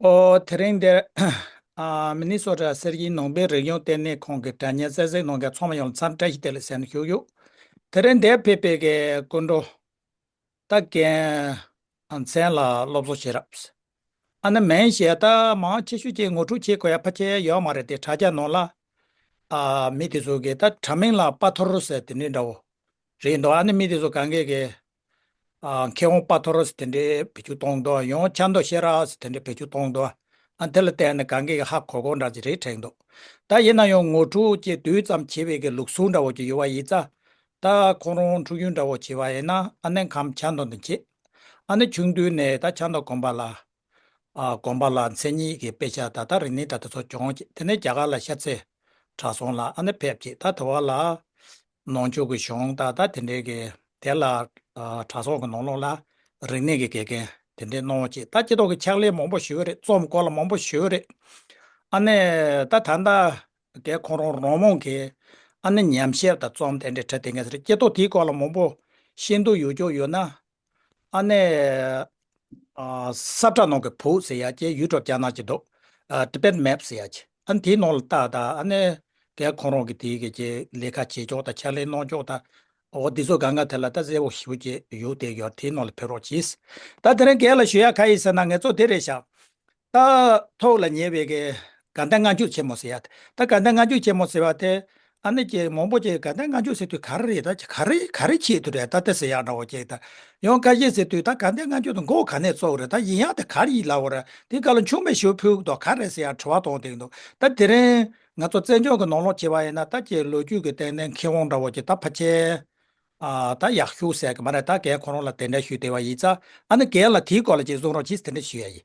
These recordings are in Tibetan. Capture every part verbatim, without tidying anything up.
ཨོ། དེ་རིང་འདིར་ཨ། མི་ནི་སོ་ཊ་གསེར་གྱི་ནང་པའི་རིག་གཞུང་ལྟེ་གནས་ཁང་གི་དྲ་བརྙན་གསན་གཟིགས་གནང་མཁན་ཚང་མ་ཡོངས་ལ་འཚམས་བཀྲ་ཤིས་བདེ་ལེགས་ཟེར་ནས་ཞུ་གི་ཡོད། དེ་རིང་འདིར་ཕེབས་པའི་གི་སྐུ་མགྲོན་ད་རྒན་མཚན་ལགས་སློབ་གསོ་བྱེད་རབས། ཨ་ནི་མིང་བཤད་ད་མང་ཆེ་ཤོས་ཀྱིས་ངོ་སྤྲོད་བྱེད་དགོས་ཡ་ཕལ་ཆེར་ཡོད་མ་རེད་དེ། དྲ་རྒྱ་ནང་ལ་ཨ། མི་དེ་ཚོ་གིས་ད་དྲ་མིང་ལ་པ་ཐོར་ཟེར་དེ་འདྲའི་འདྲ་བོ་རེད་འདུག་ཨ་ནི་མི་དེ་ཚོ་གང་གས་གི་ཨ། མཁས་དབང་པ་ཐོར་ཟེར་དེ་འདྲའི་བེད་སྤྱོད་གཏོང་འདུག་ཡང་ཆབ་མདོ་ཤེས་རབ་ཟེར་དེ་འདྲའི་བེད་སྤྱོད་གཏོང་འདུག་ཨ། དེ་ལ་བལྟས་ནས་གང་གས་གི་ཧ་གོ་གོ་འདྲ་ཅིག་རེད་དྲན་འདུག་ད་ཡིན་ན་ཡང་ངོ་སྤྲོད་ཀྱི་དུས་ཙམ་བྱེད་པའི་གི་ལུགས་སྲོལ་འདྲ་བོ་ཅིག་ཡོད་པ་ཡིན་ཙང་། ད་ཁོང་རང་འཁྲུག་ཡུལ་འདྲ་བོ་བྱེད་པ་ཡིན་ན་ཨ་ནི་ཁམས་ཆབ་མདོ་འདི་བྱེད། ཨ་ནི་ཆུང་དུས་ནས་ད་ཆབ་མདོ་དགོན་པ་ལ། ཨ། དགོན་པ་ལ་མཚན་ཉིད་ཀྱི་དཔེ་ཆ་ད་ལྟ་རིག་གནས་ད་ལྟ་ཚོ་སྦྱོང་བྱེད། དེ་ནས་རྒྱ་གར་ལ་ཤར་རྩེ་གྲྭ་ཚང་ལ་ཨ་ནི་ཕེབས་བྱེད། ད་དེ་བ་ལ་ནང་ཆོས་ཀྱི་གཞུང་ད་ད་དེ་འདྲའི་གི་དེ་ལ་ཨ། གྲྭ་ཚང་གི་ནང་ལོགས་ལ་རིག་གནས་ཀྱི་དགེ་རྒན་དེ་འདྲའི་གནང་བྱེད། ད་སྤྱི་ཚོགས་ཀྱི་ཕྱག་ལས་མང་པོ་ཞུས་རེད། རྩོམ་སྐོར་ལ་མང་པོ་ཞུས་རེད། ཨ་ནི་ད་ད་ལྟ་གི་ཁོང་རང་རང་མོང་གི་ཨ་ནི་ཉམས་ཞིབ་དང་རྩོམ་དེ་འདྲའི་ཁྲིད་དེ་ངས་རེད། སྐྱེ་སྟོབས་དེའི་སྐོར་ལ་མང་པོ་ཤེས་འདོད་ཡོད་ཅོག་ཡོད་ན། ཨ་ནི་ཨ། ས་བཀྲ་ནང་གི་བོད་ཟེར་ཡ་ཅིག་ཡུ་ཊུབ་ཅེ་ནལ་ཅིག་འདུག་ཨ། Tibet Map ཟེར་ཡ་ཅིག་ཨ་ནི་དེའི་ནང་ལ་ལྟ་ད། ཨ་ནི་གས་ཁོང་རང་གི་དེའི་གི་ཅིག་ལས་ཀ་བྱེད་ཅོག་དང་ཕྱག་ལས་གནང་ཅོག་དང་། འོ་འདི་ཚོ་གང་ག་དེ་ལ་ད་གསལ་པོ་ཞེ་པོ་ཅིག་ཡོད་དེ་ཡོད། དེའི་ནང་ལ་ཕེབས་རོགས་གྱིས། ད་དེ་རིང་གས་ལ་ཞུ་ཡ་ག་ཡིན་ཟེར་ན་ངས་གཙོ་དེ་རེད་ཤག་ད་ཐོག་ལ་ཉེ་བའི་གི་དགའ་ལྡན་ལྔ་མཆོད་ཆེན་མོ་ཟེར་ཡ་དེ། ད་དགའ་ལྡན་ལྔ་མཆོད་ཆེན་མོ་ཟེར་བ་དེ་ཨ་ནི་ཀྱི་མང་པོ་ཀྱི་དགའ་ལྡན་ལྔ་མཆོད་ཟེར་དུས་ག་རེ་རེད། ད་ག་རེ་ག་རེ་ཆེད་དུ་རེད། ད་དེ་ཟེར་ཡ་འདྲ་བོ་ཅིག་ད་ཡང་ཁ་ཤས་ཟེར་དུས་ད་དགའ་ལྡན་ལྔ་མཆོད་དེ་མགོ་ག་ནས་བཙུགས་རེད། ད་ཡིན་ཡ་དེ་ག་རེ་ཡིན་ལབ་པ་རེད། དེ་ག་ལ་མཆོད་མེ་ཞུ་ཕུལ་གི་འདུག་ག་རེ་ཟེར་ཡ་དྲི་བ་གཏོང་བསྡད་ཀྱི་འདུག་ད་དེ་རིང་ང་ཚོ་བཙན་བྱོལ་གྱི་ནང་ལོགས་བྱས་པ་ཡིན་ན་ད་ཀྱི་ལོ་རྒྱུས་ཀྱི་སྟེང་ནས་མཁས་དབང་འདྲ་བོ་ཅིག་ད་ཕལ་ཆེར། ཨ། ད་ཡག་ཤོས་ཟེར་གི་མ་རེད། ད་གས་ཁོ་རང་ལ་དེ་འདྲ་ཞུས་བསྡད་པ་ཡིན་ཙང་། ཨ་ནི་གས་ལ་དེའི་སྐོར་ལ་ཅིག་གསུང་རོགས་གྱིས་ཟེར་དེ་འདྲ་ཞུ་ཡ་ཡིན།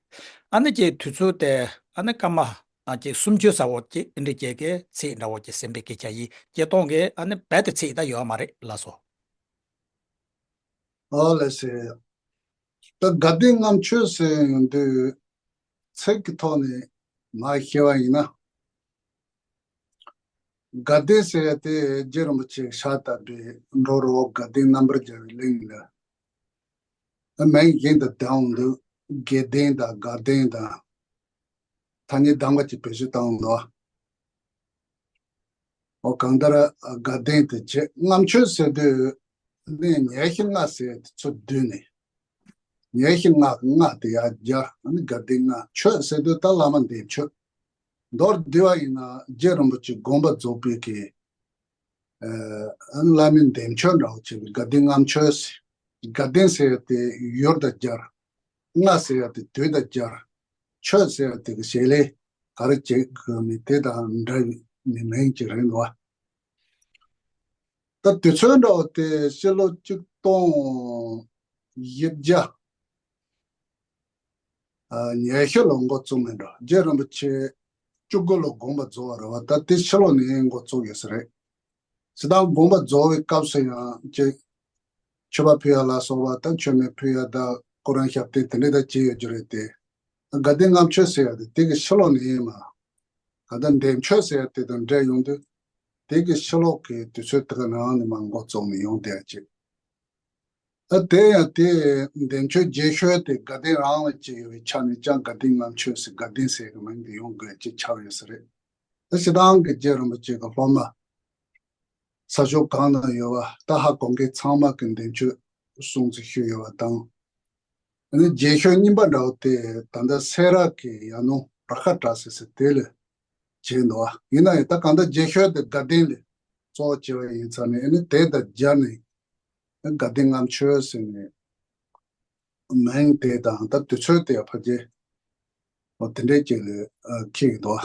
ཨ་ནི་ཅིག་དུས་ཚོད་དེ་ཨ་ནི་སྐར་མ་ཨ་ཅིག་སུམ་ཅུ་ཟེར་བོ་ཅིག་འདི་འདྲ་ཅིག་གི་ཚིག་འདྲ་བོ་ཅིག་ཟིན་པའི་སྐད་ཆ་ཡིན། སྤྱིར་བཏང་གི་ཨ་ནི་རྦད་དེ་ཚིག་ད་ཡོད་མ་རེད་ལགས་སོ། ཨོ་ལགས་སེ། ད་དགའ་ལྡན་ལྔ་མཆོད་ཟེར་ཡོང་དུས་ཚིག་གི་ཐོག་ནས་མར་བཤད་པ་ཡིན་ན། དགའ་ལྡན་ཟེར་ཡ་དེ་རྗེ་རིན་པོ་ཆེས་ཕྱག་བཏབ་པའི་འགྲོ་རུ་དགའ་ལྡན་རྣམ་པར་རྒྱལ་བའི་གླིང་ལ། མིང་གཞན་དུ་བཏང་འདུག་དགེ་ལྡན་དང་དགའ་ལྡན་དང་། ཐ་སྙད་གདམ་ག་ཅིག་བེད་སྤྱོད་བཏང་འདུག་འོ་གང་ལྟར་དགའ་ལྡན་དེ་བྱས། ལྔ་མཆོད་ཟེར་དུས་ནི་ཉི་ཤུ་ལྔ་ཟེར་དེ་ཚོ་བསྡུས་ནས། ཉི་ཤུ་ལྔ་གི་ལྔ་དེ་ཡར་སྦྱར། ཨ་ནི་དགའ་ལྡན་ལྔ་མཆོད་ཟེར་དུས་ད་བླ་མ་འདས་མཆོད། མདོར་བསྡུས་པ་ཡིན་ན་རྗེ་རིན་པོ་ཆེ་དགོངས་པ་རྫོགས་པའི་གི་ཨ་ནི་བླ་མའི་འདས་མཆོད་འདྲ་བོ་བྱས་པའི་དགའ་ལྡན་ལྔ་མཆོད་ཟེར། དགའ་ལྡན་ཟེར་ཡ་དེ་ཡུལ་དང་སྦྱར། ལྔ་ཟེར་ཡ་དེ་དུས་དང་སྦྱར། མཆོད་ཟེར་ཡ་དེ་གི་བྱེད་ལས་ག་རེ་བྱེད་དགོས་མིན་དེ་དང་འདྲ་བའི་མིང་ཅིག་རེད་འདུག་ད་དུས་ཚོད་འདྲ་བོ་དེ་ཕྱི་ལོ་གཅིག་སྟོང་བཞི་བརྒྱ་ཉི་ཤུ་ལོ་འགོ་བཙུགས་མེད་འགྲོ། རྗེ་རིན་པོ་ཆེ་བཅུ་དགུ་ལོ་དགོངས་པ་རྫོགས་པ་རེད་བ། ད་དེ་ཕྱི་ལོ་ནས་འགོ་བཙུགས་ཡོད་ས་རེད། སྤྱིར་བཏང་དགོངས་པ་རྫོགས་པའི་སྐབས་སུ་ཡང་ཅིག་མཆོད་པ་ཕུལ་ཡ་ལ་སོགས་པ་དང་མཆོད་མེ་ཕུལ་ཡ་དང་ཀོ་རང་ཞབས་བརྟན་དེ་འདྲ་ད་བྱས་ཡོད་རྒྱུ་རེད་དེ། དགའ་ལྡན་ལྔ་མཆོད་ཟེར་ཡ་དེ་དེ་གི་ཕྱི་ལོ་ནས་ཡིན་མ། གང་ལྟར་འདས་མཆོད་ཟེར་ཡ་དེ་དང་འབྲེལ་ཡོང་དུས་དེ་གི་ཕྱི་ལོ་གི་དུས་ཚོད་དེ་ག་ནང་ནས་མ་འགོ་བཙུགས་ནས་ཡོང་བསྡད་ཅིག་ཨ་དེ་ཡང་དེ་འདས་མཆོད་རྗེས་ཤུལ་དེ་དགའ་ལྡན་རང་ལ་སྐྱེས་ཡོད་པའི་ཆ་ནས་ཀྱང་དགའ་ལྡན་ལྔ་མཆོད་ཟེར་དགའ་ལྡན་ཟེར་གི་མིང་དེ་ཡོང་དགོས་ཅེས་ཆགས་ཡོད་ས་རེད། ད་སྤྱིར་བཏང་གི་རྗེ་རིན་པོ་ཆེ་གི་སློབ་མ་ས་ཕྱོགས་གང་ན་ཡོད་པ་ད་ཧ་གོ་མཁན་ཚང་མ་གི་འདས་མཆོད་སྲུང་བརྩི་ཞུས་ཡོད་པ་དང་། ཨ་ནི་རྗེས་ཤུལ་རྙིང་པ་འདྲ་བོ་དེ་ད་ལྟ་སེ་ར་གི་ཡ་ནོ་ར་ཁ་བྲག་ཟེར་ཟེར་དེ་ལ་བྱས་འདུག་བ། ཡིན་ན་ཡང་ད་གང་ལྟར་རྗེས་ཤུལ་དེ་དགའ་ལྡན་ལ་གཙོ་བོ་བྱས་པ་ཡིན་ཙང་ནས་ཨ་ནི་དེ་དང་སྦྱར་ནས་དགའ་ལྡན་ལྔ་མཆོད་ཟེར་ནས་མིང་དེ་དང་ད་དུས་ཚོད་དེ་ཕལ་ཆེར་འོ་དེ་འདྲའི་ཅིག་ལ་འཁེལ་གི་འདུག་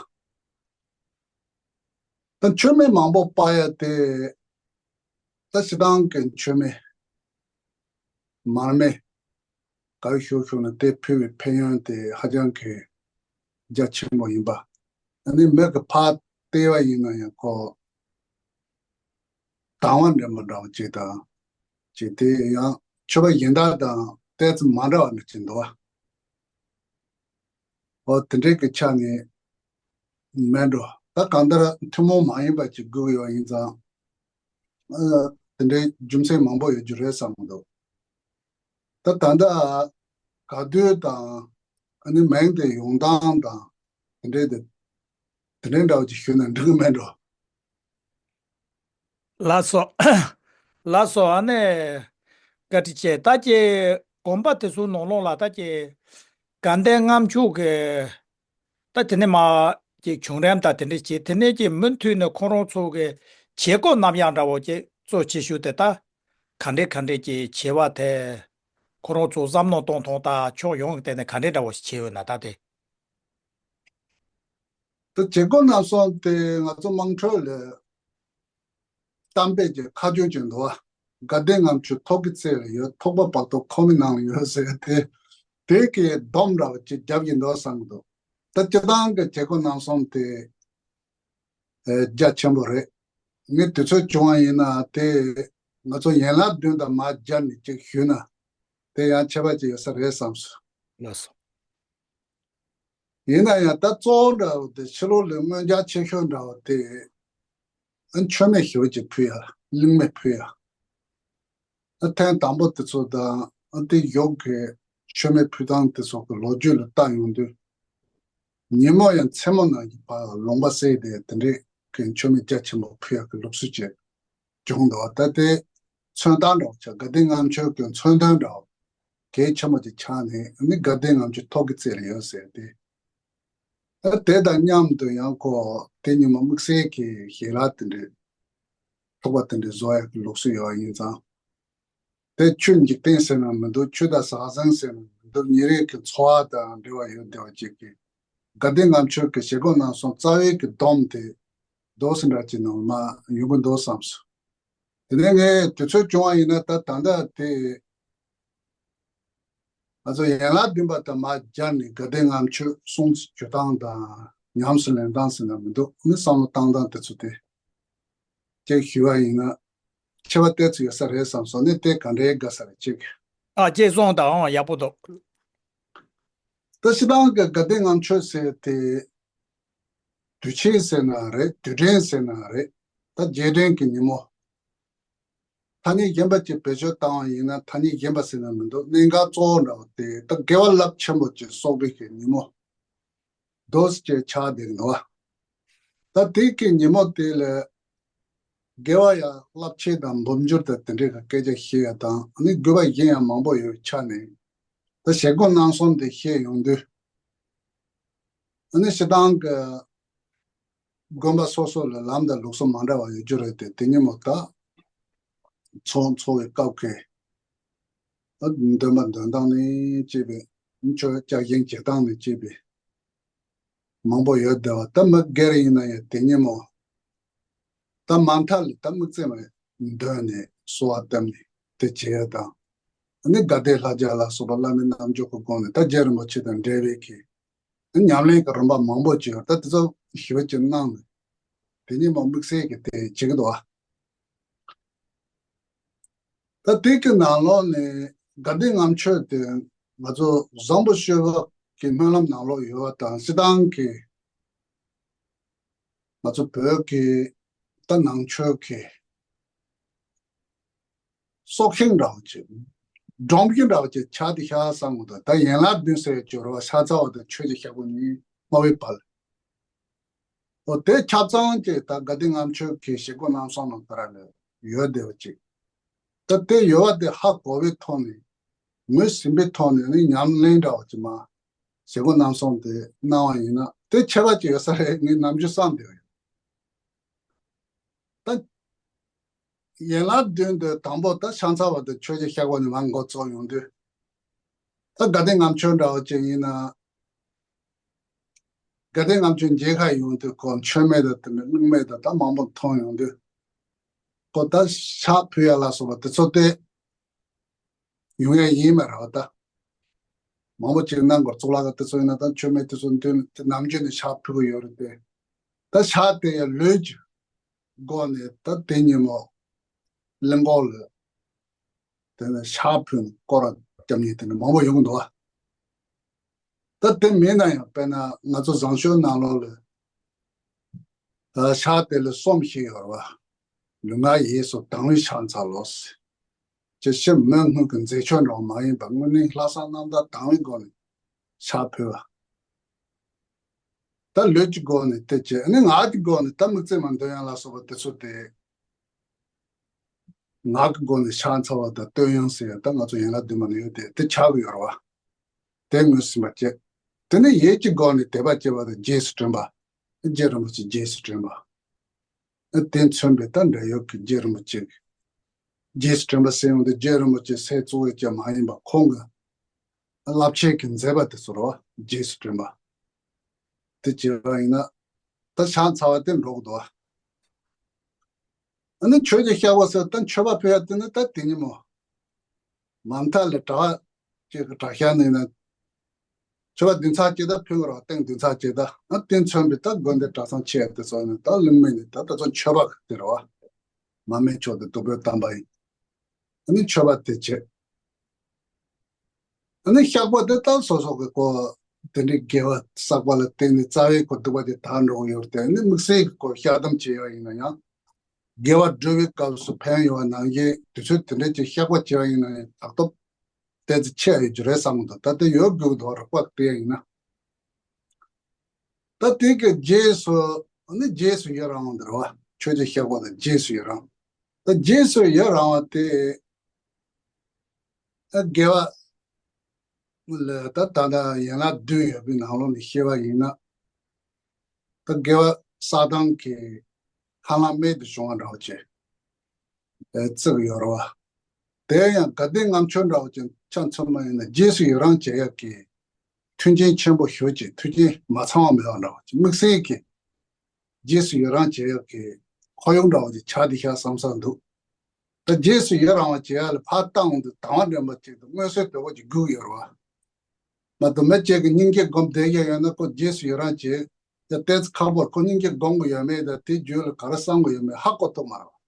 བ། ད་མཆོད་མེ་མང་པོ་སྤར་ཡ་དེ་ད་སྤྱིར་བཏང་གི་མཆོད་མེ་མར་མེ་གར་ཤོར་ཤོར་ན་དེ་ཕུལ་བའི་ཕན་ཡོན་དེ་ཧ་ཅང་གི་རྒྱ་ཆེན་པོ་ཡིན་པ། ཨ་ནི་མི་གི་ཕར་བལྟས་པ་ཡིན་ན་ཡང་ཁོ་དང་བ་འདྲེན་པ་འདྲ་བོ་ཅིག་དང་། ཅིག་དེ་ཡང་མཆོད་པ་གཞན་དག་དང་ཏོག་ཙམ་མ་འདྲ་བ་འདྲ་ཅིག་འདུག་བ། འོ་དེ་འདྲའི་གི་ཆ་ནས་མེད་འགྲོ། ད་གང་ལྟར་ཐུན་མོང་མ་ཡིན་པ་ཅིག་དགོས་ཡོད་ཡིན་ཙང་། ཨ་དེ་འདྲའི་རྒྱུ་མཚན་མང་པོ་ཡོད་རྒྱུ་རེད་བསམ་གི་འདུག་ད་ད་ལྟ་ག་དུས་དང་ ཨ་ནི་མིང་དེ་ཡོང་སྟངས་དང་དེ་འདྲའི་དེ་དེ་འདྲའི་འདྲ་བོ་ཅིག་ཞུས་ན་འགྲིག་གི་མེད་འགྲོ། ལགས་སོ། ལགས་སོ། ཨ་ནི་བཀའ་དྲིན་ཆེ། ད་ཀྱེ་དགོན་པ་དེ་ཚོའི་ནང་ལོགས་ལ་ད་ཀྱེ་དགའ་ལྡན་ལྔ་མཆོད་ཀྱི་ད་དེ་ནས་མ་ཀྱེ་བྱུང་རིམ་དང་དེ་འདྲ་བྱས། དེ་ནས་ཀྱེ་མུ་མཐུད་ནས་ཁོ་རང་ཚོ་གི་བྱེད་སྒོ་རྣམ་གཞག་འདྲ་བོ་ཀྱེ་གཙོ་ཆེ་ཤོས་དེ་ད་ག་འདྲས་ག་འདྲས་ཀྱི་བྱེད་པ་དེ་ཁོ་རང་ཚོ་བསམ་བློ་གཏོང་སྟངས་དང་ཕྱོགས་ཡོངས་ཀྱི་སྟེང་ནས་ག་འདྲས་འདྲ་བོ་ཞིག་བྱས་ཡོད་ན། ད་དེ་ད་བྱེད་སྒོ་རྣམ་གསུམ་དེ་ང་ཚོ་དམངས་ཁྲོད་ལ་གཏམ་དཔེ་གྱི་ཁ་རྒྱུན་ཅིག་འདུག་བ། དགའ་ལྡན་ལྔ་མཆོད་ཐོག་གི་རྩེ་ལ་ཡོད། ཐོག་པ་བར་དོ་ཁོག་མའི་ནང་ལ་ཡོད་ཟེར་དེ། དེ་གི་སྡོམ་འདྲ་བ་ཅིག་རྒྱབ་ཀྱི་འདུག་བསམ་གྱི་འདུག་ད་སྤྱིར་བཏང་གི་བྱེད་སྒོ་རྣམ་གསུམ་དེ་ཨེ་རྒྱ་ཆེན་པོ་རེད། ངས་དུས་ཚོད་བྱུང་བ་ཡིན་ན་དེ་ང་ཚོ་ཡན་ལག་བདུན་དང་མར་སྦྱར་ནས་ཅིག་ཞུས་ན་དེ་ཡང་ཁྱད་པར་ཅིག་ཡོད་ས་རེད་བསམས་སོང་། ལགས་སོ། ཡིན་ན་ཡང་ད་གཙོ་བོ་འདྲ་བོ་དེ་ཕྱི་ལོགས་ལ་མངོན་རྒྱ་ཆེ་ཤོས་འདྲ་བོ་དེ་ཨ་མཆོད་མེ་ཞེ་པོ་ཅིག་ཕུལ་ཡ། ལིང་མེ་ཕུལ་ཡ། ཨ་ཐེངས་དང་པོ་དེ་ཚོ་དང་ཨ་དེ་ཡོག་གི་མཆོད་མེ་ཕུལ་སྟངས་དེ་ཚོ་གི་ལོ་རྒྱུས་ལ་བལྟ་ཡོང་དུས། ཉིན་མོ་ཡང་མཚན་མོ་ནང་གི་བར་ལུང་པ་བསྲེགས་ཏེ་དེ་འདྲའི་གི་མཆོད་མེ་རྒྱ་ཆེན་པོ་ཕུལ་ཡག་གི་ལུགས་སྲོལ་ཅིག་བྱུང་འདུག་ད་དེ་མཚོན་རྟགས་འདྲ་བོ་ཆགས། དགའ་ལྡན་ལྔ་མཆོད་ཀྱི་མཚོན་དོན་འདྲ་བོ་གལ་ཆེན་པོ་ཅིག་ཆགས་ནས་ནི་དགའ་ལྡན་ལྔ་མཆོད་ཐོག་གི་རྩེ་ལ་ཡོད་ཟེར་ཏེ། ཨ་དེ་དང་མཉམ་དུ་ཡང་ཁོ་དེ་ཉིན་མོ་དམིགས་བསལ་གྱི་ཞལ་ལག་དེ་འདྲའི་ཐོག་པ་དེ་འདྲའི་བཟོ་ཡག་གི་ལུགས་སྲོལ་ཡོད་པ་ཡིན་ཙང་། དེ་ཆོས་འཇིག་རྟེན་ཟེར་ན་མི་འདུག་ཆོས་དང་ཟང་ཟིང་ཟེར་ན་མི་འདུག་ཉིན་རེ་གི་འཚོ་བ་དང་འབྲེལ་བ་ཡོད་བསྡད་པ་ཅིག་གིས་དགའ་ལྡན་ལྔ་མཆོད་ཀྱི་བྱེད་སྒོ་རྣམ་གསུམ་རྩ་བའི་གི་སྡོམ་དེ་འདུག་སེ་འདྲ་ཅིག་ནང་མ་ཡོང་གི་འདུག་བསམས་སོང་། དེ་ནས་ངས་དུས་ཚོད་བྱུང་བ་ཡིན་ན་ད་ད་ལྟ་དེ་ང་ཚོ་ཡན་ལག་བདུན་པ་དང་མར་སྦྱར་ནས་དགའ་ལྡན་ལྔ་མཆོད་གསུང་ཞུ་སྟངས་དང་ཉམས་སུ་ལེན་སྟངས་ཟེར་ན་མི་འདུག་ནི་བསམ་བློ་བཏང་སྟངས་དེ་ཚོ་དེ་ཅིག་ཞུ་བ་ཡིན་ན་ཁྱད་པར་ཏོག་ཙམ་ཡོད་ས་རེད་བསམ་སོང་། ནི་དེ་ག་འདྲའི་དགའ་ས་རེད་ཅིག་ཨ་ཅེ་སོང་དང་ཡག་པོ་འདུག་ད་སྤྱིར་བཏང་གི་དགའ་ལྡན་ལྔ་མཆོད་ཟེར་དེ་དུས་ཆེན་ཟེར་ན་རེད། དུས་དྲན་ཟེར་ན་རེད། ད་རྗེས་དྲན་གྱི་ཉིན་མོ། ཐ་སྙད་གཞན་པ་ཅིག་བེད་སྤྱོད་བཏང་བ་ཡིན་ན་ཐ་སྙད་གཞན་པ་ཟེར་ན་མི་འདུག་གནད་འགག་གཙོ་བོ་འདྲ་བོ་དེ་ད་དགེ་བ་རླབས་ཆེན་པོ་ཅིག་གསོག་པའི་གི་ཉིན་མོ་འདུག་སེ་ཆགས་བསྡད་འདུག་ད་དེ་གི་ཉིན་མོ་དེ་ལ་དགེ་བ་ཡང་རླབས་ཆེ་དང་འབུམ་འགྱུར་དང་དེ་འདྲའི་གི་སྐད་ཆ་བཤད་ཡ་དང་ཨ་ནི་དགོས་པ་གཞན་ཡང་མང་པོ་ཡོད་ཆ་ནས་ད་བྱེད་སྒོ་རྣམ་གསུམ་དེ་བཤད་ཡོང་དུས། ཨ་ནི་སྤྱིར་བཏང་གི་དགོན་པ་སོ་སོ་ལ་ལམ་དང་ལུགས་སྲོལ་མ་འདྲ་བ་ཡོད་རྒྱུ་རེད་དེ། དེ་ཉིན་མོ་ད་ཚོགས་འཚོགས་པའི་སྐབས་ཀྱི་ཨ་འདོན་པ་འདོན་སྟངས་ནས་བཅས་པའི་མཆོད་བརྒྱ་བཞེངས་བྱེད་སྟངས་ནས་བཅས་པའི་མང་པོ་ཡོད་བསྡད་པ། ད་མི་སྒེར་ཡིན་ན་ཡང་དེ་ཉིན་མོ་ད་མ་མཐའ་ལ་ད་དམིགས་བརྩེ་མ་འདོན་ནས་གསོལ་བ་བཏབ་ནས་དེ་བྱེད་ཡ་དང་། ཨ་ནི་དགའ་ལྡན་ལྷ་བརྒྱ་ལ་སོགས་པ་བླ་མའི་རྣལ་འབྱོར་གྱི་སྒོ་ནས་ད་རྗེ་རིན་པོ་ཆེ་དང་འབྲེལ་བའི་གི་ཉམས་ལེན་གྱི་རིམ་པ་མང་པོ་ཅིག་ཡོད། ད་དེ་ཚོ་ཞིབ་ཅིག་གནང་ནས་དེ་ཉིན་མོ་དམིགས་བསལ་གྱི་དེ་བྱེད་ཀྱི་འདུག་ཨ། ད་དེ་གི་ནང་ལོགས་ནས་དགའ་ལྡན་ལྔ་མཆོད་དེ་ང་ཚོ་བཟང་པོ་སྤྱོད་པ་གི་སྨོན་ལམ་ནང་ལོགས་ཡོད་པ་དང་སྤྱིར་བཏང་གི་ང་ཚོ་བོད་ཀྱི་ད་ནང་ཆོས་ཀྱི་སྲོག་ཤིང་འདྲ་བོ་ཅིག་སྒྲོམ་གཞི་འདྲ་བོ་ཅིག་ཆགས་ཏེ་ཤག་བསམ་གི་འདུག་ད་ཡན་ལག་བདུན་ཟེར་སྦྱོར་བ་ཤ་ཚ་བ་དང་ཆོས་ཀྱི་ཞག་པོ་ནི་སྨྲ་བའི་བར། འོ་དེ་ཆ་ཚང་ཅིག་ད་དགའ་ལྡན་ལྔ་མཆོད་ཀྱི་བཞེས་སྒོ་རྣམ་གསུམ་ནང་དེ་ར་ལ་ཡོད་བསྡད་པ་ཅིག་ད་དེ་ཡོད་པ་དེ་ཧ་གོ་བའི་ཐོག་ནས་ངོས་ཟིན་པའི་ཐོག་ནས་ནི་ཉམས་ལེན་འདྲ་བོ་ཅིག་མ་བཞེས་སྒོ་རྣམ་གསུམ་དེ་གནང་བ་ཡིན་ན་དེ་ཁྱད་པར་ཅིག་ཡོད་ས་རེད། ངས་ནམ་རྒྱུན་བསམ་བསྡད་ཡོད། ད་ཡན་ལག་བདུན་དེ་དང་པོ་ད་ཤ་ཚ་བ་དང་ཆོས་ཀྱི་ཞག་པོ་ནས་མར་འགོ་བཙུགས་ཡོང་དུས། ད་དགའ་ལྡན་ལྔ་མཆོད་འདྲ་བོ་ཅིག་ཡིན་ན། དགའ་ལྡན་ལྔ་མཆོད་མཇལ་ཁ་ཡོང་དུས་ཁོ་མཆོད་མེ་དང་དེ་ནས་རླུང་མེ་དང་ད་མང་པོ་མཐོང་ཡོང་དུས། ཁོ་ད་ཕྱག་ཕུལ་ཡ་ལ་སོགས་པ་དེ་ཚོ་དེ་ཡོང་ཡ་ཡིན་མ་རེད་པ། ད་མང་པོ་ཅིག་གནང་དགོས། གཙུག་ལག་ཁང་དེ་ཚོ་ཡིན་ན་ད་མཆོད་མེ་དེ་ཚོ་འདོན་དེ་ནམ་རྒྱུན་ནས་ཕྱག་ཕུལ་གི་ཡོད་རེད་དེ། ད་ཕྱག་དེ་ཡ་ལོས་ཀྱི་སྒོ་ནས་ད་དེ་ཉིན་མོ་གླིང་སྐོར་ལ་དེ་ནས་ཕྱག་ཕུལ་ནས་སྐོར་ར་རྒྱབ་མཁན་དེ་འདྲ་མང་པོ་ཡོང་གི་འདུག་པ། ད་དེ་མིན་ན་ཡང་དཔེར་ན་ང་ཚོ་བཟང་སྤྱོད་ནང་ལོགས་ལ་ཨ་ཕྱག་དེ་ལ་གསུམ་ཞིག་ཡོད་རེད་པ། ལུས་ངག་ཡིད་གསུམ་དང་བའི་ཕྱག་འཚལ་ལོ། ཅེས་ཕྱི་མོས་སྔོན་གྱི་མཛེས་ཆོས་འདྲ་བོ་མ་ཡིན་པར་དངོས་གནས་ལྷག་བསམ་རྣམ་དག་དང་བའི་སྒོ་ནས་ ཕྱག་ཕུལ་བ། ད་ལུས་ཀྱི་སྒོ་ནས་དེ་བྱས་ནས་ངག་གི་སྒོ་ནས་ད་དམིགས་བརྩེ་མ་འདོད་ཡོན་ལ་སོགས་པ་དེ་ཚོ་དེ། ངག་གི་སྒོ་ནས་ཕྱག་འཚལ་བ་དང་བསྟོད་དབྱངས་ཟེར་ཡ་ད་ང་ཚོ་ཡན་ལག་བདུན་མ་ནས་ཡོད་དེ་དེ་ཆགས་ཀྱི་ཡོད་རེད་བ། དེ་ངོས་ཟིན་པ་བྱེད། དེ་ནས་ཡིད་ཀྱི་སྒོ་ནས་དད་པ་བྱེད་པ་དང་རྗེས་སུ་དྲན་པ། རྗེ་རིན་པོ་ཆེ་རྗེས་སུ་དྲན་པ། དེ་མཚོན་པའི་ད་འབྲེལ་ཡོད་ཀྱི་རྗེ་རིན་པོ་ཆེ་གི། རྗེས་སུ་དྲན་པ་ཟེར་ཡོང་དུས་རྗེ་རིན་པོ་ཆེ་སྲས་གཙོ་བོ་ཅན་མ་ཡིན་པ་ཁོང་གི་བསླབ་བྱའི་གི་མཛད་པ་དེ་ཚོ་རེད་བ། རྗེས་སུ་དྲན་པ། དེ་བྱས་པ་ཡིན་ན། ད་ཕྱག་འཚལ་བ་དེ་འགྲོ་གི་འདུག་བ། ཨ་ནི་ཆོས་ཀྱི་བཤགས་པ་ཟེར་ད་མཆོད་པ་ཕུལ་ཡ་དེ་ནི་ད་དེ་ཉིན་མོ། མ་མཐའ་ལས་གྲྭ་བ་ཅིག་གི་གྲྭ་ཤག་ནས་ན། མཆོད་པ་བདུན་ཚར་གཅིག་ད་ཕུལ་གི་རོགས་སྟེང་བདུན་ཚར་གཅིག་ད་ཨ་དེ་མཚོན་པའི་ད་དགོན་སྡེ་གྲྭ་ཚང་ཆེ་ཡ་དེ་ཚོ་ནི་ད་གླིང་མི་ནི་ད་ད་ཚོ་མཆོད་པ་གི་དེ་རེད་བ། མ་སྨད་ཕྱོགས་དེ་བདུག་སྤོས་བཏང་པ་ཡིན། ཨ་ནི་མཆོད་པ་དེ་བྱེད། ཨ་ནི་བཤགས་པ་དེ་ལྟར་སོ་སོ་གི་སྐོར་དེ་འདྲའི་དགེ་བ་བསགས་པ་ལ་བརྟེན་ནས་རྩ་བའི་སྐོར་སྡིག་པ་དེ་དག་འགྲོ་གི་ཡོད་དེ་ཨ་ནི་དམིགས་བསལ་གྱི་སྐོར་བཤགས་སྡོམ་བྱེད་ཡ་ཡིན་ན་ཡང་། དགེ་བ་སྒྲུབ་པའི་སྐབས་སུ་ཕན་ཡོད་པ་ནང་བཞིན་དུས་ཚོད་དེ་འདྲའི་ཅིག་བཤགས་པ་བྱེད་ཡ་ཡིན་ན་ཡང་དག་ཐོབ་ཏོག་ཙམ་ཆེ་ཡ་ཡོད་རྒྱུ་རེད་བསམ་གི་འདུག་ད་ལྟ་ཡོད་དགོས་ཀྱི་འདུག་རོགས་པ་སྤྲད་ཡ་ཡིན་ན། ད་དེ་གི་རྗེས་སུ་ཨ་ནི་རྗེས་སུ་ཡི་རང་བ་འདི་རེད་བ། ཆོས་ཀྱི་བཤགས་པ་དང་རྗེས་སུ་ཡི་རང་། ད་རྗེས་སུ་ཡི་རང་བ་དེ། ད་དགེ་བ་ལ་ད་ད་ལྟ་ཡན་ལག་བདུན་ཡོད་པའི་ནང་ལོགས་ནས་བཤད་པ་ཡིན་ན། ད་དགེ་བ་བསགས་སྟངས་ཀྱི་ཧ་ལམ་རྨད་དུ་བྱུང་བ་འདྲ་བོ་ཅིག་བརྩི་གི་ཡོད་རེད་བ། དེ་ཡང་དགའ་ལྡན་ལྔ་མཆོད་འདྲ་བོ་ཅིག་ཆ་མཚོན་པ་ཡིན་ན་རྗེས་སུ་ཡི་རང་བྱེད་ཡག་གི་མཐུན་རྐྱེན་ཆེན་པོ་ཞེ་ཅིག་མཐུན་རྐྱེན་མ་ཚང་བ་མེད་པ་འདྲ་བོ་ཅིག་དམིགས་བསལ་གྱི་རྗེས་སུ་ཡི་རང་བྱེད་ཡག་གི་ཁོར་ཡུག་འདྲ་བོ་ཅིག་ཆགས་བསྡད་ཤག་བསམ་ས་འདུག་ད་རྗེས་སུ་ཡི་རང་བ་བྱེད་ཡག་ལ་ཕར་བལྟ་འོང་དུས་དང་བ་འདྲེན་པ་ཅིག་དང་མངོན་གསལ་དོད་པོ་ཅིག་སྒུག་ཡོད་རེད་བ། མ་གཏོགས་མི་གཅིག་གིས་སྙིང་རྗེ་སྒོམ་བསྡད་ཀྱི་ཡོད་ན་ཁོ་རྗེས་སུ་ཡི་རང་བྱེད་ཡག་ཏོག་ཙམ་ཁག་པོ་རེད། ཁོ་སྙིང་རྗེ་སྒོམ་གྱི་ཡོད་མེད་དང་དེའི་རྒྱུད་ལ་ག་རེ་བསམ་གྱི་ཡོད་མེད་ཧ་གོ་ཐུབ་མ་རེད་བ།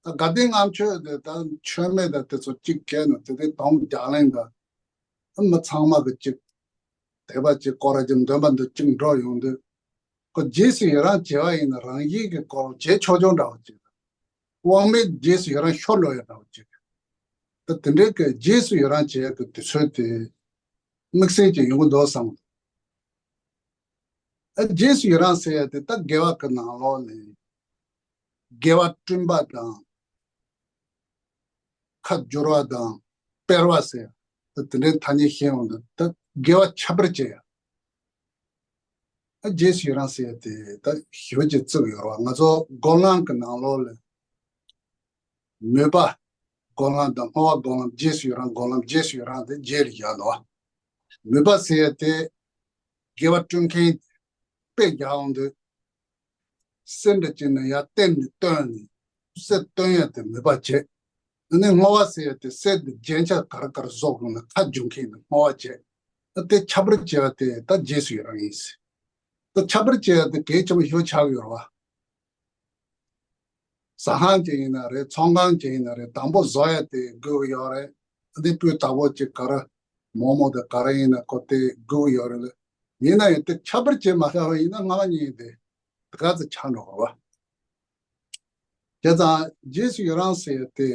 ད་དགའ་ལྡན་ལྔ་མཆོད་དེ་ད་མཆོད་མེ་དང་དེ་ཚོ་གཅིག་གས་ན་དེ་དེ་དོང་རྒྱག་ལེན་དང་། མི་ཚང་མ་གི་གཅིག་དད་པ་གཅིག་དཀོར་གཅིག་འདོན་པ་འདི་གཅིག་འགྲོ་ཡོང་དུས། ཁོ་རྗེས་སུ་ཡི་རང་བྱེད་པ་ཡིན་ན་རང་བཞིན་གྱི་སྐོར་བྱེད་ཆོག་ཆོག་འདྲ་བོ་གཅིག་དབང་མེད་རྗེས་སུ་ཡི་རང་ཤོར་འགྲོ་ཡ་འདྲ་བོ་གཅིག་ད་དེ་འདྲའི་གི་རྗེས་སུ་ཡི་རང་བྱེད་ཡ་གི་དུས་ཚོད་དེ་དམིགས་བསལ་གྱི་ཡོང་གི་འདུག་བསམ། ཨ་རྗེས་སུ་ཡི་རང་ཟེར་ཡ་དེ་ད་དགེ་བ་གི་ནང་ལོགས་ནས་དགེ་བ་བསྐྲུན་པ་དང་། ཁ་བསྒྱུར་བ་དང་སྤེལ་བ་ཟེར་ཡ། ད་དེ་འདྲའི་ཐ་སྙད་ཤེས་ཡོང་དུས་ད་དགེ་བ་ཁྱབ་པར་བྱེད་ཡ། ཨ་རྗེས་སུ་ཡི་རང་ཟེར་ཡ་དེ་ད་ཞེ་པོ་ཅིག་བརྩི་གི་ཡོད་རེད་བ། ང་ཚོ་སྒོམ་ལམ་གྱི་ནང་ལོགས་ལ་མོས་པ་སྒོམ་ལམ་དང་བསྔོ་བ་སྒོམ་ལམ་རྗེས་སུ་ཡི་རང་སྒོམ་ལམ་རྗེས་སུ་ཡི་རང་དེ་རྗེས་ལ་བཞག་འདུག་བ། མོས་པ་ཟེར་ཡ་དེ་དགེ་བ་བསྐྲུན་མཁན་དཔེ་རྒྱག་འོང་དུས། གསེར་འདྲ་ཅིག་ནི་ཡར་བསྟན་ནས་བཏོན་ནས་གསེར་བཏོན་ཡ་དེ་མོས་པ་བྱེད། ཨ་ནི་བསྔོ་བ་ཟེར་ཡ་དེ་གསེར་དེ་རྒྱན་ཆ་ག་རེ་ག་རེ་བཟོ་དགོས་ན་ཁ་རྒྱུག་མཁན་དེ་བསྔོ་བ་བྱེད། ཨ་དེ་ཁྱབ་པར་བྱེད་ཡ་དེ་ད་རྗེས་སུ་ཡི་རང་ཡིན་ཟེར། ད་ཁྱབ་པར་བྱེད་ཡ་དེ་གལ་ཆེན་པོ་ཞིག་ཆགས་ཡོད་རེད་བ། ཟ་ཁང་ཅིག་ཡིན་ན་རེད། ཚོང་ཁང་ཅིག་ཡིན་ན་རེད། དང་པོ་བཟོ་ཡ་དེ་དགོས་ཀྱི་ཡོད་རེད། ཨ་ནི་སྤུས་དག་པོ་ཅིག་ག་རེ་མོག་མོག་དེ་ག་རེ་ཡིན་ན་ཁོ་དེ་དགོས་ཀྱི་ཡོད་རེད་ལ། ཡིན་ན་ཡང་དེ་ཁྱབ་པར་བྱེད་མ་ཤེས་པ་ཡིན་ན་སྔ་མ་ཉིད་དེ། དེ་ག་ཚོད་ཆགས་འགྲོ་བ། བྱས་ཙང་རྗེས་སུ་ཡི་རང་ཟེར་ཡ་དེ་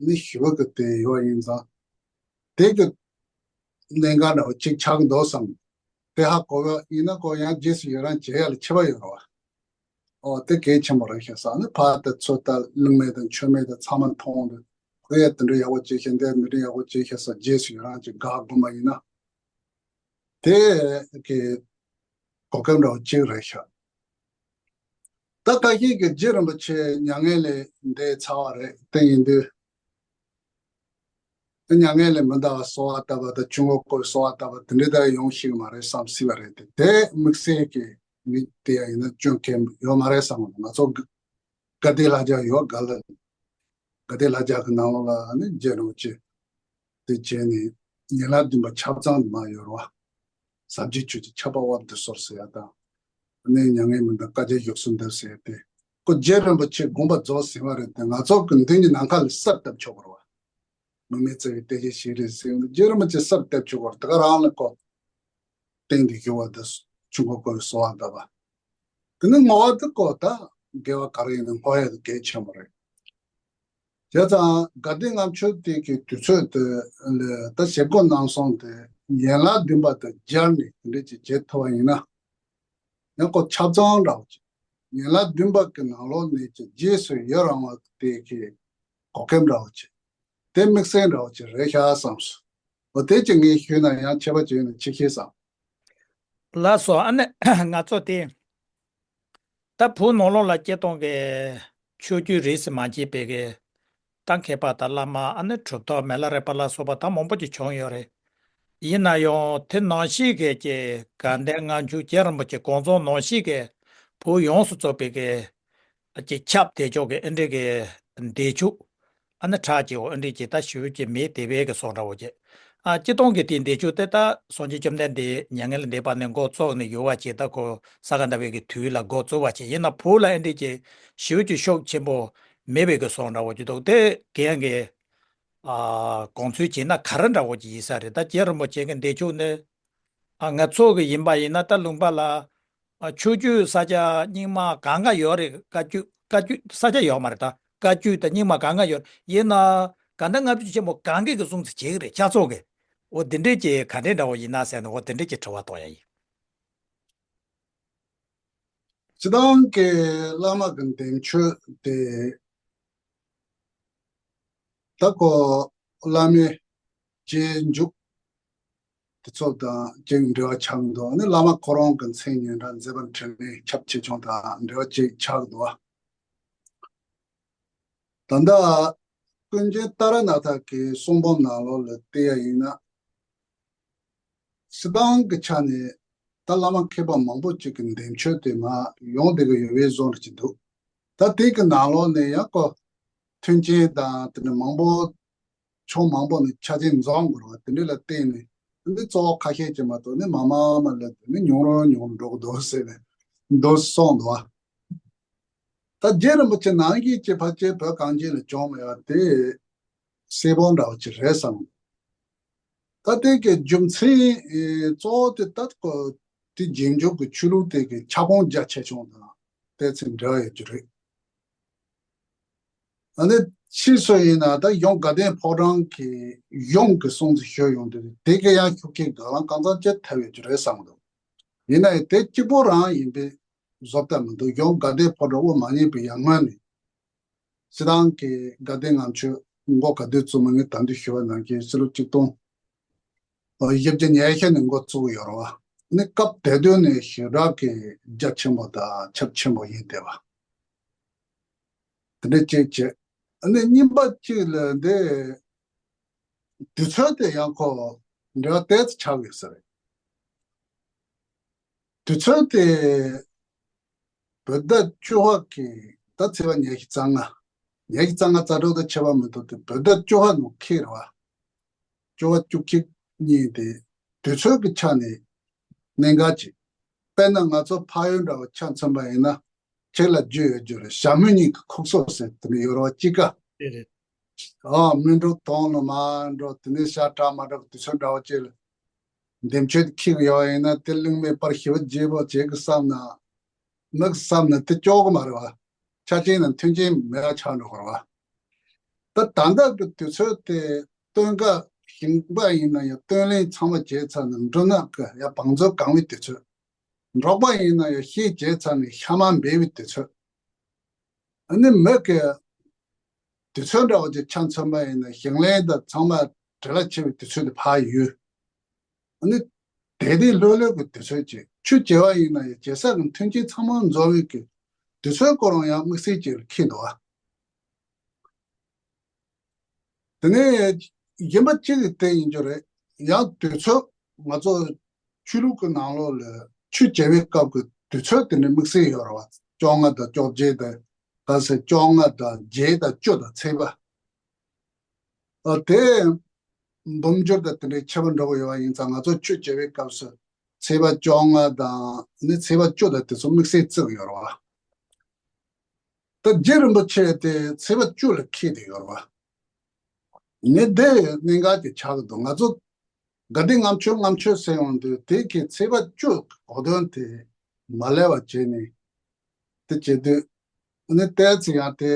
ནི་ཞི་བ་གི་དེ་ཡོད་ཡིན་ཙང་། དེ་གི་གནད་འགག་འདྲ་བོ་གཅིག་ཆགས་འདུག་བསམ། དེ་ཧ་གོ་བ་ཡིན་ན་ཁོ་ཡང་རྗེས་སུ་ཡི་རང་བྱེད་ཡ་ལ་ཁྱད་པར་ཡོད་རེད་བ། ཨོ་དེ་གལ་ཆེན་པོ་རེད་ཤག་ཟེར་ནས་ཕར་དེ་ཚོད་ལྟ་གླིང་མེ་དང་མཆོད་མེ་དང་ཚང་མ་མཐོང་དུས་ཁོ་ཡ་དེ་འདྲ་ཡག་པོ་བྱེད་ཤག་འདི་མི་འདྲ་ཡག་པོ་བྱེད་ཤག་ཟེར་རྗེས་སུ་ཡི་རང་གཅིག་དགག་དགོས་པ་ཡིན་ན། དེ་གི་གོ་སྐབས་འདྲ་བོ་གཅིག་རེད་ཤག་ད་ཁ་ཤས་ཀྱིས་རྗེ་རིན་པོ་ཆེ་མྱ་ངན་ལས་འདས་ཚར་བ་རེད། དེ་ཡིན་དུས་མྱ་ངན་ལས་མི་འདའ་བར་གསོལ་བ་བཏབ་པ་དང་ཆུ་འགོ་བསྐོར་གསོལ་བ་བཏབ་པ་དེ་འདྲ་ད་ཡོང་ཤེས་ཀྱི་མ་རེད་བསམ་སྲིད་པ་རེད་དེ། དེ་དམིགས་བསལ་གྱི་མི་དེ་ཡང་ཡིན་ན་སྐྱོན་གང་ཡང་ཡོད་མ་རེད་བསམ་གྱི་འདུག་ང་ཚོ་དགའ་ལྡན་ལྷ་བརྒྱ་ཡོད་ག་ལ། དགའ་ལྡན་ལྷ་བརྒྱ་གི་ནང་ལོགས་ལ་ནི་རྗེ་རིན་པོ་ཆེ་དེ་བྱས་ནས་ཡན་ལག་བདུན་པ་ཆ་ཚང་དུ་མ་ཡོད་རེད་བ། ཟབ་རྒྱས་ཆོས་ཀྱི་ཁྱབ་པ་དབབ་ཏུ་གསོལ་ཟེར་ཡ་དང་། ནི་མྱ་ངན་མི་འདའ་བསྐལ་བརྒྱར་བཞུགས་སུ་འདེབས་ཟེར་ཡ་དེ། ཁོ་རྗེ་རིན་པོ་ཆེ་དགོངས་པ་རྫོགས་ཟིན་པ་རེད་དེ། ང་ཚོ་གི་མདུན་གྱི་ནམ་མཁའ་ལ་གསལ་བཏབ་ཆོག་གི་རེད་བ། དམིགས་མེད་རྩ་བའི་གཏེར་ཆེན་ཞིག་རེད་ཟེར་ཡོང་དུས་རྗེ་རིན་པོ་ཆེ་གསལ་བཏབ་ཆོག་གི་རེད། དེ་ག་རང་ལ་ཁོ་སྟེང་དུ་བཞུགས་པ་དང་ཆུ་འགོ་བསྐོར་བའི་གསོལ་བ་བཏབ་པ། དེ་ནི་བསྔོ་བ་དེ་ཁོ་ད་དགེ་བ་ག་རེ་ཡིན་ན་བསྔོ་ཡ་དེ་གལ་ཆེན་པོ་རེད། བྱས་ཙང་དགའ་ལྡན་ལྔ་མཆོད་དེ་གི་དུས་ཚོད་དེ་ལ་ད་བཞེས་སྒོ་གནང་སོང་དེ་ ཡན་ལག་བདུན་པ་དང་སྦྱར་ནས་དེ་འདྲ་ཅིག་བྱེད་ཐུབ་པ་ཡིན་ན། ཡང་ཁོ་ཆ་ཚང་འདྲ་བོ་ཅིག་ཡན་ལག་བདུན་པ་གི་ནང་ལོགས་ནས་ཀྱི་རྗེས་སུ་ཡི་རང་བ་དེ་གི་གོ་སྐབས་འདྲ་བོ་ཅིག་དེ་དམིགས་བསལ་འདྲ་བོ་ཅིག་རེད་ཤག་བསམས་སོང་། འོ་དེ་ཅིག་ངས་ཞུས་ན་ཡང་ཁྱད་པར་ཅིག་ཡོད་ན་ཅིག་ཤེས་བསམ། ལགས་སོ། ཨ་ནི་ང་ཚོ་དེ་ད་བོད་ནང་ལོགས་ལ་སྐྱེ་སྟོང་གི་ཆོས་བརྒྱུད་རིས་སུ་མ་ཆད་པའི་གི་ད་མཁས་པ་དང་བླ་མ། ཨ་ནི་གྲུབ་ཐོབ་མི་ལ་རས་པ་ལ་སོགས་པ་ད་མང་པོ་ཅིག་བྱུང་ཡོད་རེད། ཡིན་ན་ཡང་དེ་ནང་བཞིན་གྱི་ཀྱི་དགའ་ལྡན་ལྔ་མཆོད་རྗེ་རིན་པོ་ཆེ་གོང་རྫོང་ནང་བཞིན་གྱི་བོད་ཡོངས་སུ་རྫོགས་པའི་གི་ཀྱི་ཁྱབ་བརྡལ་ཕྱོགས་ཀྱི་ཨེ་འདྲས་ཀྱི་བརྡལ་ཕྱོགས། ཨ་ནི་ཁྲག་གི་འོ་ཨེ་འདྲས་ཀྱི་ད་ཞི་བོ་ཀྱི་མེ་དེ་བས་ཀྱི་སོང་འདྲ་བོ་ཀྱི། ཨ་སྤྱི་སྟོང་གི་དེའི་བརྡལ་ཕྱོགས་དེ་ད་སངས་རྒྱས་བཅོམ་ལྡན་འདས་མྱ་ངན་ལས་འདས་པ་ནས་འགོ་བཙུགས་ནས་ཡོད་པ་ཅིག་ད་ཁོ་ས་ག་ཟླ་བའི་གི་དུས་ལ་འགོ་བཙུགས་པ་ཅིག་ཡིན་ན་བོད་ལ་ཨེ་འདྲས་ཀྱི་ཞི་བོ་ཀྱི་ཤུགས་ཆེན་པོ་མེད་པའི་གི་སོང་འདྲ་བོ་ཀྱི་འདུག་དེ་གན་གི་ཨ་དགོངས་ཚུལ་བྱས་ན་ག་རེ་འདྲ་བོ་ཅིག་ཡིན་ས་རེད། ད་རྗེ་རིན་པོ་ཆེ་གི་བརྡལ་ཕྱོགས་ནི། ཨ་ང་ཚོ་གི་ཡིན་པ་ཡིན་ན་ད་ལུང་པ་ལ་ཨ་ཆོས་བརྒྱུད་ས་ཆ་རྙིང་མ་གང་ག་ཡོད་རེད། བཀའ་བརྒྱུད་བཀའ་བརྒྱུད་ས་ཆ་ཡོད་མ་རེད། ད་བཀའ་བརྒྱུད་ད་རྙིང་མ་གང་ག་ཡོད་ཡིན་ན་དགའ་ལྡན་ལྔ་མཆོད་ཆེན་མོ་གང་གི་གི་གསུང་ཚིག་བྱེད་ཀྱི་རེད་ཆ་ཚོགས་ཀྱི། འོ་དེ་འདྲས་ཀྱི་ག་འདྲས་འདྲ་བོ་ཡིན་ན་ཟེར་ནས་འོ་དེ་འདྲས་ཀྱི་དྲི་བ་གཏོང་ཡ་ཡིན། སྤྱི་བཏང་གི་བླ་མ་གི་འདེམས་ཆོས་དེ་ད་ཁོ་བླ་མའི་རྗེས་འཇུག་དེ་ཚོ་དང་ཅིག་འབྲེལ་བ་ཆགས་འདུག་ཨ་ནི་བླ་མ་ཁོ་རང་གི་མཚན་ཉིད་འདྲ་མཛད་པ་འཕྲིན་ལས་ཁྱབ་ཆེ་ཆུང་དང་འབྲེལ་བ་ཅིག་ཆགས་འདུག་ད་ལྟ་ཀུན་མཁྱེན་ཏཱ་ར་ནཱ་ཐ་གི་གསུང་འབུམ་ནང་ལོགས་ལ་བལྟས་ཡ་ཡིན་ན། སྤྱི་བཏང་གི་ཆ་ནས་ད་བླ་མ་མཁས་པ་མང་པོ་ཅིག་གི་འདེམས་ཆོས་དེ་མར་ཡོང་བསྡད་ཀྱི་ཡོད་པའི་བཟོ་འདྲ་ཅིག་འདུག་ད་དེ་གི་ནང་ལོགས་ནས་ཡང་ཁོ་མཐུན་རྐྱེན་དང་དེ་འདྲ་མང་པོ་ཕྱོགས་མང་པོ་ནས་ཆ་རྐྱེན་འཛོམས་དགོས་རེད་བ། དེ་འདྲ་ལ་བརྟེན་ནས་འདི་གཙོ་བོ་ཁ་ཤས་ཀྱིས་མ་གཏོགས་ནི་མ་མ་མ་ལ་དེ་ནི་ཉུང་རུ་ཉུང་རུ་འགྲོ་གི་འདུག་ཟེར་ནས་འདུག་གསུངས་འདུག་བ། ད་རྗེ་རིན་པོ་ཆེ་ནང་བཞིན་གྱི་ཕལ་ཆེར་བོད་གངས་ཅན་ལ་བྱུང་མེད་པ་དེ་གསལ་པོ་འདྲ་བོ་ཅིག་རེད་བསམ། ད་དེ་གི་རྒྱུ་མཚན་ཨེ་གཙོ་བོ་དེ་ད་ཁོ་དེ་རྗེས་འཇུག་གི་ཆོས་ལུགས་དེ་གི་ཁྱབ་ཁོངས་རྒྱ་ཆེ་ཆུང་དང་དེ་ཚོའི་འབྲེལ་བ་ཡོད་རྒྱུ་རེད། ཨ་ནི་ཕྱིས་སུ་ཡིན་ན་ད་ཡང་དགའ་ལྡན་ཕོ་བྲང་གི་ཡོངས་ཀྱི་སྲུང་བརྩི་ཞུས་ཡོང་དུས་དེ་གི་ཡང་ཤུགས་རྐྱེན་གང་ལ་གང་འཚམ་ཅིག་ཐེབས་ཡོད་རྒྱུ་རེད་བསམ་འདུག་ཡིན་ན་ཡང་དེ་གཅིག་པོ་རང་ཡིན་པའི་བཟོ་ལྟ་མི་འདུག་ཡང་དགའ་ལྡན་ཕོ་བྲང་དབུ་མ་བརྙེས་པའི་ཡར་སྔོན་ནས་སྤྱི་བཏང་གི་དགའ་ལྡན་ལྔ་མཆོད་འགོ་ག་དུས་བཙུགས་མིན་ངས་ད་དུང་ཞུ་བ་ནང་བཞིན་ཕྱི་ལོ་ཆིག་སྟོང་བཞི་བརྒྱ་ཉེར་བཞི་ནས་འགོ་བཙུགས་ཡོད་རེད་བ། ནི་སྐབས་དེ་དུས་ནས་ཞེ་དྲག་གི་རྒྱ་ཆེན་པོ་དང་ཁྱབ་ཆེན་པོ་ཡིན་བསྡད་པ། དེ་འདྲ་གཅིག་བྱས། ཨ་ནི་གཉིས་པ་གཅིག་ལ་འདི་དུས་ཚོད་དེ་ཡང་ཁོ་འབྲེལ་བ་ཏོག་ཙམ་ཆགས་ཡོད་ས་རེད། དུས་ཚོད་དེ་བོད་ཟླ་བཅུ་པ་གི་ད་ཚེས་པ་ཉི་ཤུ་རྩ་ལྔ། ཉི་ཤུ་རྩ་ལྔ་རྩ་དྲུག་དང་ཁྱད་པར་མི་འདུག་སྟེ་བོད་ཟླ་བཅུ་པ་ནང་འཁེལ་རེད་བ། བཅུ་པ་བཅུ་གཅིག་གཉིས་དེ་དུས་ཚོད་ཀྱི་ཆ་ནས་གནད་འགག་ཅིག་དཔེར་ན་ང་ཚོ་ཕ་ཡུལ་འདྲ་བ་ཆ་མཚོན་པ་ཡིན་ན། ཁྱེད་ལ་རྒྱུས་ཡོད་རྒྱུ་རེད། ཞྭ་མོ་གཉིས་ཀྱི་ཁུག་སོ་ཟེར་དེ་ནི་ཡོད་རེད་བ་དཔྱིད་ཀ། དེ་རེད། ཨ་སྨིན་དྲུག་དོང་ལ་མར་འགྲོ། དེ་ནས་ཤ་ཁྲག་མ་འགྲོ་གི་དུས་ཚོད་འདྲ་བོ་ཅིག་ལ། འདེམས་ཆོས་དེ་འཁྱེར་གི་ཡོད་ཡིན་ན་དེ་གླེང་མོལ་པར་ཞི་བ་རྗེ་པོ་བྱེད་གི་བསམ་ན། མི་གི་བསམ་ན་དེ་ལྕོགས་གི་མ་རེད་བ། ཆ་རྐྱེན་དང་མཐུན་རྐྱེན་མེད་པ་ཆགས་འགྲོ་གི་རེད་བ། ད་ད་ལྟ་གི་དུས་ཚོད་དེ་སྟོན་ཀ་ཞིང་པ་ཡིན་ན་ཡང་སྟོན་ལེན་ཚང་མ་བྱས་ཚར་ནས་འབྲུ་ནག་གི་ཡང་བང་མཛོད་གང་བའི་དུས་ཚོད། འབྲོག་པ་ཡིན་ན་ཡང་ཤེད་བྱས་ཚར་ནས་ཤ་མར་འབེབས་པའི་དུས་ཚོད། ཨ་ནི་མི་གི་དུས་ཚོད་འདྲ་བོ་ཅིག་ཆ་མཚོན་པ་ཡིན་ན་ཞིང་ལས་དང་ཚང་མ་བྲེལ་བ་ཆེ་བའི་དུས་ཚོད་དེ་ཕར་ཡོད། ཨ་ནི་དེ་དེ་ལྷོད་ལྷོད་ཀྱི་དུས་ཚོད་ཅིག་ཆུ་བྱེ་བ་ཡིན་ན་ཡང་བྱེ་ས་གི་མཐུན་རྐྱེན་ཚང་མ་འཛོམས་པའི་གི་དུས་ཚོད་ཁོ་རང་ཡང་དམིགས་བསལ་ཅིག་ལ་འཁེལ་འདུག་ཨ། དེ་ནས་གཞན་པ་གཅིག་གི་དེ་ཡིན་རྒྱུ་རེད། ཡང་དུས་ཚོད་ང་ཚོ་ཆོས་ལུགས་ཀྱི་ནང་ལོགས་ལ་ཆོས་བྱེད་པའི་སྐབས་ཀྱི་དུས་ཚོད་དེ་ནི་དམིགས་བསལ་ཡོད་རེད་བ། བཅོ་ལྔ་དང་བཅོ་བརྒྱད་དང་ག་ཚོད་བཅོ་ལྔ་དང་བརྒྱད་དང་བཅུ་དང་ཚེས་པ། ཨ་དེ་འབུམ་འགྱུར་དང་དེ་འདྲའི་ཁྱད་པར་འགྲོ་གི་ཡོད་པ་ཡིན་ཙང་ང་ཚོ་ཆོས་བྱེད་པའི་སྐབས་སུ་ཚེས་པ་བཅོ་ལྔ་དང་ནི་ཚེས་པ་བཅུ་དང་དེ་ཚོ་དམིགས་བསལ་བརྩི་གི་ཡོད་རེད་བ། ད་རྗེ་རིན་པོ་ཆེ་དེ་ཚེས་པ་བཅུ་ལ་འཁེལ་བསྡད་ཡོད་རེད་བ། ངས་དེ་གནད་འགག་ཅིག་ཆགས་ཀྱི་འདུག་ང་ཚོ་དགའ་ལྡན་ལྔ་མཆོད་ལྔ་མཆོད་ཟེར་ཡོང་དུས་དེ་གི་ཚེས་པ་བཅུ་གོ་དོན་དེ་མ་ལས་པ་བྱས་ནས་དེ་བྱེད་དུས་ནི་ཏོག་ཙམ་ཡང་དེ་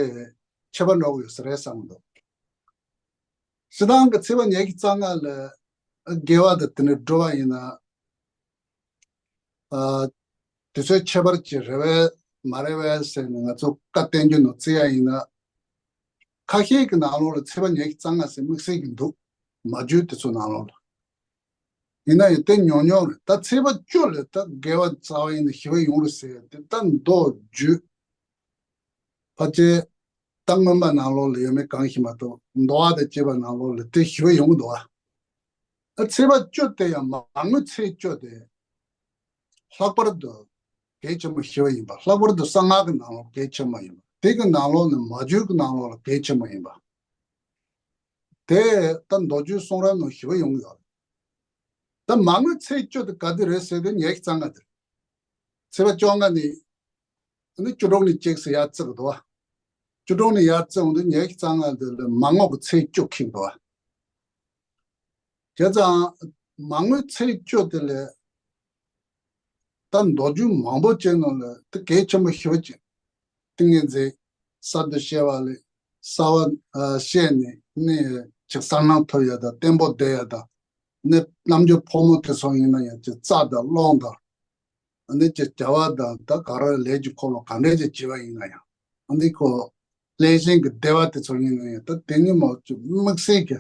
ཁྱད་པར་འགྲོ་གི་ཡོད་ས་རེད་བསམ་གྱི་འདུག་སྤྱི་བཏང་གི་ཚེས་པ་ཉི་ཤུ་རྩ་ལྔ་ལ་ དགེ་བ་དང་དེ་ནས་སྒྲུབ་པ་ཡིན་ན། ཨ། དུས་ཚོད་ཁྱད་པར་ཅིག་རེད་པས་མ་རེད་པས་ཟེར་ནས་ང་ཚོ་བཀའ་བསྟན་རྒྱུ་ནོར་བརྩི་ཡ་ཡིན་ན། ཁ་ཤས་ཀྱི་ནང་ལོགས་ལ་ཚེས་པ་ཉི་ཤུ་རྩ་ལྔ་ཟེར་དམིགས་བསལ་གྱི་འདུག་མ་བརྗོད་དེ་ཚོ་ནང་ལོགས་ལ། ཡིན་ན་ཡང་དེ་ཉུང་ཉུང་རེད། ད་ཚེས་པ་བཅུ་ལ་ད་དགེ་བ་རྩ་བ་ཡིན་ན་ཞི་བ་ཡོང་རེད་ཟེར་དེ་ད་མདོ་རྒྱུད། ཕལ་ཆེར་ད་མངོན་པ་ནང་ལོགས་ལ་ཡོད་མེད་གང་ཤེས་མ་གཏོགས་མདོ་བ་དང་བཅས་པ་ནང་ལོགས་ལ་དེ་ཞི་བ་ཡོང་གི་འདུག་ཨ། ཚེས་པ་བཅུ་དེ་ཡང་མ་དངུལ་ཚེས་བཅུ་དེ་ལྷག་པར་དུ་གལ་ཆེན་པོ་ཞི་བ་ཡིན་པ། ལྷག་པར་དུ་གསང་སྔགས་ཀྱི་ནང་ལོགས་གལ་ཆེན་པོ་ཡིན་པ། དེ་གི་ནང་ལོགས་ནས་མ་བརྗོད་ཀྱི་ནང་ལོགས་ལ་གལ་ཆེན་པོ་ཡིན་པ། དེ་ད་མདོ་རྒྱུད་གསུང་རབ་ནང་ཞི་བ་ཡོང་གི་ཡོད་རེད། ད་མ་དངུལ་ཚེས་བཅུ་དེ་ག་དུས་རེད་ཟེར་དུས་ཉི་ཤུ་རྩ་ལྔ་དེ་རེད། ཚེས་པ་བཅོ་ལྔ་ནས་ནི་བཅུ་དྲུག་ནས་གཅིག་ཟེར་ཡར་བརྩི་གི་འདུག་བ། བཅུ་དྲུག་ནས་ཡར་བརྩི་འོང་དུས་ཉི་ཤུ་རྩ་ལྔ་དེ་ལ་མ་དངུལ་གྱི་ཚེས་བཅུ་འཁེལ་གི་འདུག་བ། བྱས་ཙང་མ་དངུལ་ཚེས་བཅུ་དེ་ལས་ད་མདོ་རྒྱུད་མང་པོ་ཅིག་ནང་ལ་དེ་གལ་ཆེན་པོ་ཞེ་པོ་ཅིག་ཏིང་ངེ་འཛིན་གསར་དུ་སྐྱེ་བ་ལས་གསར་བ་ཨ་བཤད་ནས་ནི་ཅིག་གསལ་སྣང་ཐོབ་ཡ་དང་བརྟན་པོ་བསྡད་ཡ་དང་། ནི་རྣམ་འགྱུར་ཕོ་མོ་དེ་ཚོ་ཡིན་ན་ཡང་ཅིག་རྩ་དང་རླུང་དང་། ཨ་ནི་ཅིག་བྱ་བ་དང་ད་ག་རེ་ལས་ཀྱི་འཁོར་ལོ་ག་འདྲས་ཀྱི་བྱེད་པ་ཡིན་ན་ཡང་། ཨ་ནི་ཁོ་ལྷན་ཅིག་གི་བདེ་བ་དེ་ཚོ་ཡིན་ན་ཡང་ད་དེ་ཉིན་མོ་ཅིག་དམིགས་བསལ་གྱི་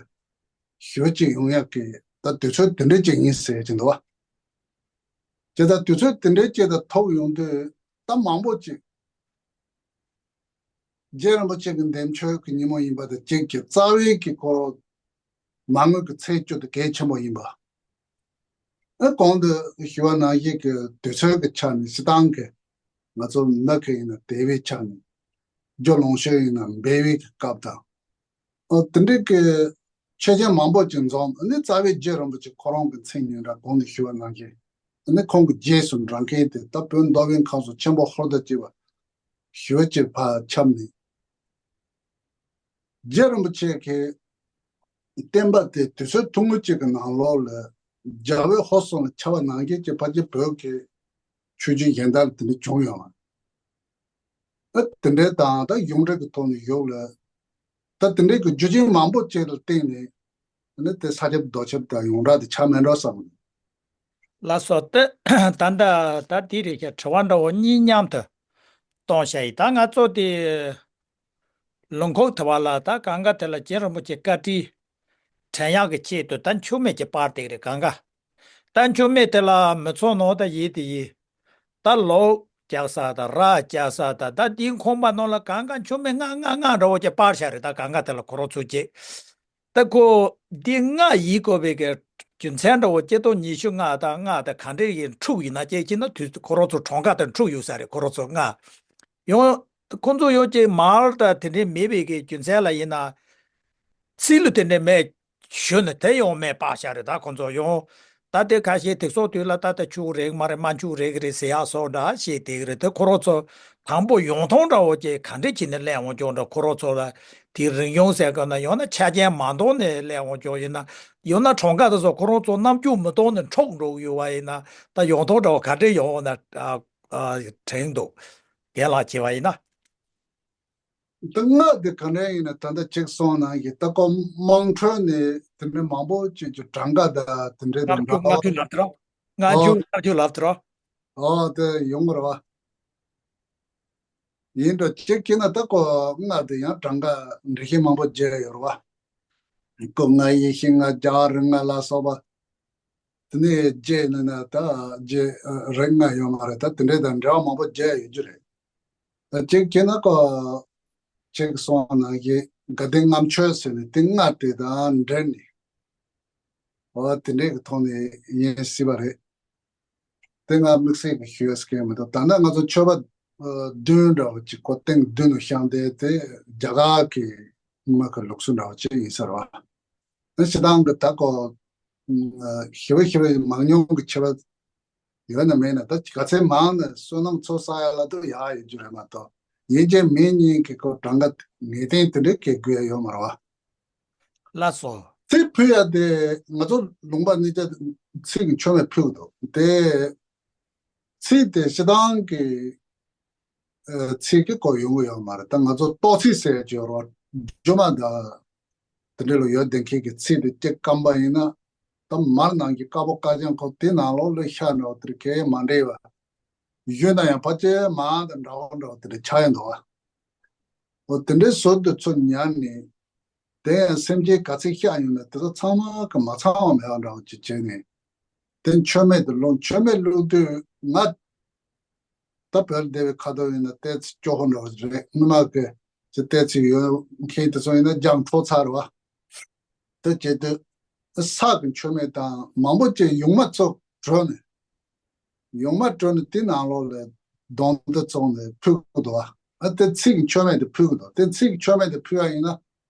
ཞེ་པོ་ཅིག་ཡོང་ཡག་གི་ད་དུས་ཚོད་དེ་འདྲས་ཅིག་ཡིན་ཟེར་གྱི་འདུག་བ། དེ་ད་དུས་ཚོད་དེ་འདྲས་ཅིག་ད་ཐོབ་ཡོང་དུས་ད་མང་པོ་ཅིག་རྗེ་རིན་པོ་ཆེ་གི་འདེམས་ཆོས་ཀྱི་ཉིན་མོ་ཡིན་པ་དང་གཅིག་གི་རྩ་བའི་གི་སྐོར་མ་དངུལ་གྱི་ཚེས་བཅུ་དེ་གལ་ཆེན་པོ་ཡིན་པ། ཨ་གོང་དུ་ཞུ་བ་ནང་བཞིན་གྱི་དུས་ཚོད་ཀྱི་ཆ་ནས་སྤྱིར་བཏང་གི་ང་ཚོ་མི་གི་ཡིན་ན་དད་པའི་ཆ་ནས་རྒྱུ་ལོངས་སྤྱོད་ཡིན་ན་འབེལ་བའི་གི་སྐབས་དང་། ཨ་དེ་འདྲའི་གི་ཆོས་ཅན་མང་པོ་ཅིག་འཛོམས་ཨ་ནི་རྩ་བའི་རྗེ་རིན་པོ་ཆེ་ཁོ་རང་གི་མཚན་ཉིད་འདྲ་གོང་དུ་ཞུ་བ་ནང་བཞིན་ཨ་ནི་ཁོང་གི་རྗེས་སུ་འབྲང་མཁན་དེ་ད་བོད་མདོ་དབུས་ཁམས་གསུམ་ཆེན་པོ་ཧོར་དང་བཅས་པ་ཞེ་པོ་ཅིག་ཕར་ཁྱབ་ནས། རྗེ་རིན་པོ་ཆེ་གི་བསྟན་པ་དེ་དུས་ཚོད་ཐུང་ངུ་གཅིག་གི་ནང་ལོགས་ལ་རྒྱ་བོད་ཧོར་གསུམ་ལ་ཁྱབ་པ་ནང་བཞིན་གྱི་ཕལ་ཆེར་བོད་ཀྱི་ཆོས་བརྒྱུད་གཞན་དག་ལ་དེ་འདྲ་བྱུང་ཡོད་མ་རེད། ཨ་དེ་འདྲའི་དང་ད་གཞུང་འབྲེལ་གྱི་ཐོག་ནས་ཡོད་ལ། ད་དེ་འདྲའི་གི་རྒྱུ་རྐྱེན་མང་པོ་ཅིག་ལ་བརྟེན་ནས་ཨ་ནི་དེ་ས་ཁྱབ་རྡོ་ཁྱབ་དང་ཡོངས་གྲགས་དེ་ཆགས་མེད་འགྲོ་བསམ། ལགས་སོ། ད་ད་ད་ད་དེ་རེད་ཤག་དྲི་བ་འདྲ་བོ་གཉིས་མཉམ་དུ་གཏོང་བྱ་ཡི། ད་ང་ཚོ་དེ་ལུང་ཁོག་དེ་བ་ལ་ད་གང་ག་དེ་ལ་རྗེ་རིན་པོ་ཆེ་བཀའ་དྲིན་དྲན་ཡག་གི་ཆེད་དུ་ད་མཆོད་མེ་ཅིག་སྤར་བསྡད་རེད་གང་ག་ད་མཆོད་མེ་དེ་ལ་མི་ཚོགས་ནང་ད་ཡིད་དེ་ཡིད། ད་ལོག་རྒྱག་ས་དང་ར་རྒྱག་ས་དང་ད་དེའི་ཁང་པ་ནང་ལ་གང་ག་མཆོད་མེ་ལྔ་ལྔ་ལྔ་འདྲ་བོ་ཅིག་སྤར་བཞག་རེད། ད་གང་ག་དེ་ལ་ཁོ་རང་ཚོ་ཅིག་ད་ཁོ་འདི་ལྔ་ཡིན་དགོས་པའི་གི་རྒྱུ་མཚན་འདྲ་བོ་སྐྱེ་སྟོང་ཉི་ཤུ་ལྔ་དང་ལྔ་དང་ག་འདྲ་ཡིན་འཁྲུག་ཡིན་ན་སྐྱེ་ཕྱིན་ན་དུས་ཁོ་རང་ཚོ་གྲངས་ཀ་དང་འཁྲུག་ཡོད་ས་རེད། ཁོ་རང་ཚོ་ལྔ་ཡང་ཁོ་ཚོ་ཡང་ཅིག་མར་དང་དེ་འདྲའི་མེད་པའི་གི་རྒྱུ་མཚན་ལ་ཡིན་ན་ཚིག་ལ་དེ་འདྲའི་མེད་ཞུ་ནས་དེ་ཡང་མེད་པ་ཤ་རེད། ད་ཁོ་ཚོ་ཡང་ད་དེ་ཁ་ཤས་དེ་སོགས་དུས་ལ་ད་ལྟ་འཁྲུག་རེད་མ་རེད་མ་འཁྲུག་རེད་གི་རེད་ཟེར་ཡག་སོགས་འདྲ་བཤད་དེ་གི་རེད། དེ་ཁོ་རང་ཚོ་དང་པོ་ཡོང་ཐོང་འདྲ་བོ་ཅིག་ག་འདྲ་བྱས་ནས་སླེབས་འོང་ཀྱང་འདྲ། ཁོ་རང་ཚོ་ལ་དེའི་རིང་གཞུང་ཟེར་གི་ན་ཡང་ན་ཆ་རྐྱེན་མ་འདང་ནས་སླེབས་འོང་ཀྱང་ཡིན་ན་ཡང་ན་གྲངས་ཀ་དེ་ཚོ་ཁོ་རང་ཚོ་རྣམ་འགྱུར་མི་གཏོང་ནས་འཁྲུག་འགྲོ་གི་ཡོད་པ་ཡིན་ན་ད་ཡོང་ཐོང་འདྲ་བོ་ག་འདྲ་ཡོང་འོང་ན་དྲན་འདུག་རྒན་ལགས་བྱས་པ་ཡིན་ན། ད་ལྔ་དེ་ག་འདྲ་ཡིན་ན་ད་ལྟ་གཅིག་སོང་ན་ཡི་ད་ཀོ་དམངས་ཁྲོད་ནས་དེ་འདྲ་མང་པོ་ཅིག་གི་གྲངས་ཀ་དང་དེ་འདྲའི་ལྔ་དང་བཅུ་ལྔ་བཅུ་ལབ་དེ་རོ། ལྔ་བཅུ་ཨོ་ལྔ་བཅུ་ལབ་དེ་རོ། ཨོ་དེ་ཡོང་གི་རེད་བ། ཡིན་འགྲོ་གཅིག་གི་ན་ད་ཀོ་ལྔ་དེ་ཡང་གྲངས་ཀ་འགྲེལ་བཤད་མང་པོ་བརྒྱབ་ཡོད་རེད་བ། ཀོ་ལྔ་ཡེ་ཤེས་ལྔ་རྒྱ་གར་རིགས་ལྔ་ལ་སོགས་པ། དེ་ནས་རྗེ་ནི་ན་ད་རྗེ་རིགས་ལྔ་ཡོད་མ་རེད། ད་དེ་འདྲའི་དང་འབྲེལ་བ་མང་པོ་བརྒྱབ་ཡོད་རྒྱུ་རེད། ད་གཅིག་བྱས་ན་ཀོ་གཅིག་སོང་ནང་བཞིན་དགའ་ལྡན་ལྔ་མཆོད་ཟེར་ནས་དེ་ལྔ་དེ་དང་འབྲེལ་ནས་འོ་དེ་འདྲའི་གི་ཐོག་ནས་ཡིན་སྲིད་པ་རེད། དེ་ང་དམིགས་བསལ་གྱི་ཞུ་ཡ་སྐད་མི་འདུག་ད་ལྟ་ང་ཚོ་མཆོད་པ་བདུན་འདྲ་བོ་ཅིག་ཁོ་སྟེང་བདུན་ནས་བཤམས་ཏེ་དེ་རྒྱ་གར་གྱི་མི་གི་ལུགས་སྲོལ་འདྲ་བོ་ཅིག་ཡིན་ས་རེད་བ། ཨ་སྤྱིར་བཏང་གི་ད་ཀོ་ཞི་བ་ཞི་བའི་མང་ཉུང་གི་ཆེ་བ་ཡོད་ན་མེད་ན་ད་ག་ཚད་མང་ན་བསོད་ནམས་ཚོགས་བསགས་ཡ་ལ་དུ་ཡག་ཡོད་རྒྱུ་རེད་མ་གཏོགས་ཡིན་གཅིག་མིན་གཉིས་ཀྱི་ཀོ་གྲངས་ཀ་ངེས་གཏན་དེ་འདྲའི་སྐད་དགོས་ཡ་ཡོད་མ་རེད་བ། ལགས་སོ། ཚིག་ཕུལ་ཡ་དེ་ང་ཚོ་ལུང་པ་གཉིས་ཆ་ཚིག་གི་མཆོད་མེ་ཕུལ་གི་འདུག་དེ་ཚིག་དེ་སྤྱིར་བཏང་གི་ཨ་ཚིག་གི་སྐོར་ཡོང་གི་ཡོད་མ་རེད། ད་ང་ཚོ་གཏོ་ཚིག་ཟེར་ཡ་ཅིག་ཡོད་རེད་བ། སྒྱུ་མ་དང་དེ་འདྲ་ལ་ཡོད་བསྡད་མཁན་གྱི་ཚིག་དེ་གཅིག་སྐམ་པ་ཡིན་ན་ ད་མར་ནང་གི་དཀར་པོ་དཀར་རྐྱང་ཁོ་དེ་ནང་ལོགས་ལ་ཤར་འདྲ་བོ་དེ་གས་མ་འདྲེས་པ། གཞོན་ན་ཡང་ཕལ་ཆེར་མ་དང་འདྲ་བོ་འདྲ་བོ་དེ་འདྲ་ཆགས་ཡོང་འདུག་བ། འོ་དེ་འདྲའི་བཟོ་དེ་ཚོ་ཉར་ནས། དེ་ཡང་སེམས་ཅན་ག་ཚད་ཤར་ཡོང་ན་དེ་ཚོ་ཚང་མ་གི་མ་ཚང་བ་མེད་པ་འདྲ་བོ་ཅིག་བྱས་ནས། དེ་མཆོད་མེ་དེ་བླུགས། མཆོད་མེ་བླུགས་དུས་ང་ད་བོད་སྡེ་བའི་ཁ་ཐོག་ཡིན་ན་ལྟས་ཚེ་སྐྱོ་པོ་འདྲ་བོ་རེད། སྔོན་མ་གི་ཅི་ལྟས་ཚེ་ཡོད་མཁན་དེ་ཚོ་ཡིན་ན་རྒྱང་འཕྲོག་ཚར་བ། དེ་བྱེད་དུས་ས་གི་མཆོད་མེ་དང་མང་པོ་ཅིག་ཡུང་མ་ཚོ་བྲོས་ནས། ཡུང་མ་བྲོས་ནས་དེ་ནང་ལོགས་ལ་སྡོང་དེ་བཙོངས་ནས་ཕུལ་གི་འདུག་བ། ཨ་དེ་ཚིག་གི་མཆོད་མེ་དེ་ཕུལ་གི་འདུག་དེ་ཚིག་གི་མཆོད་མེ་དེ་ཕུལ་བ་ཡིན་ན།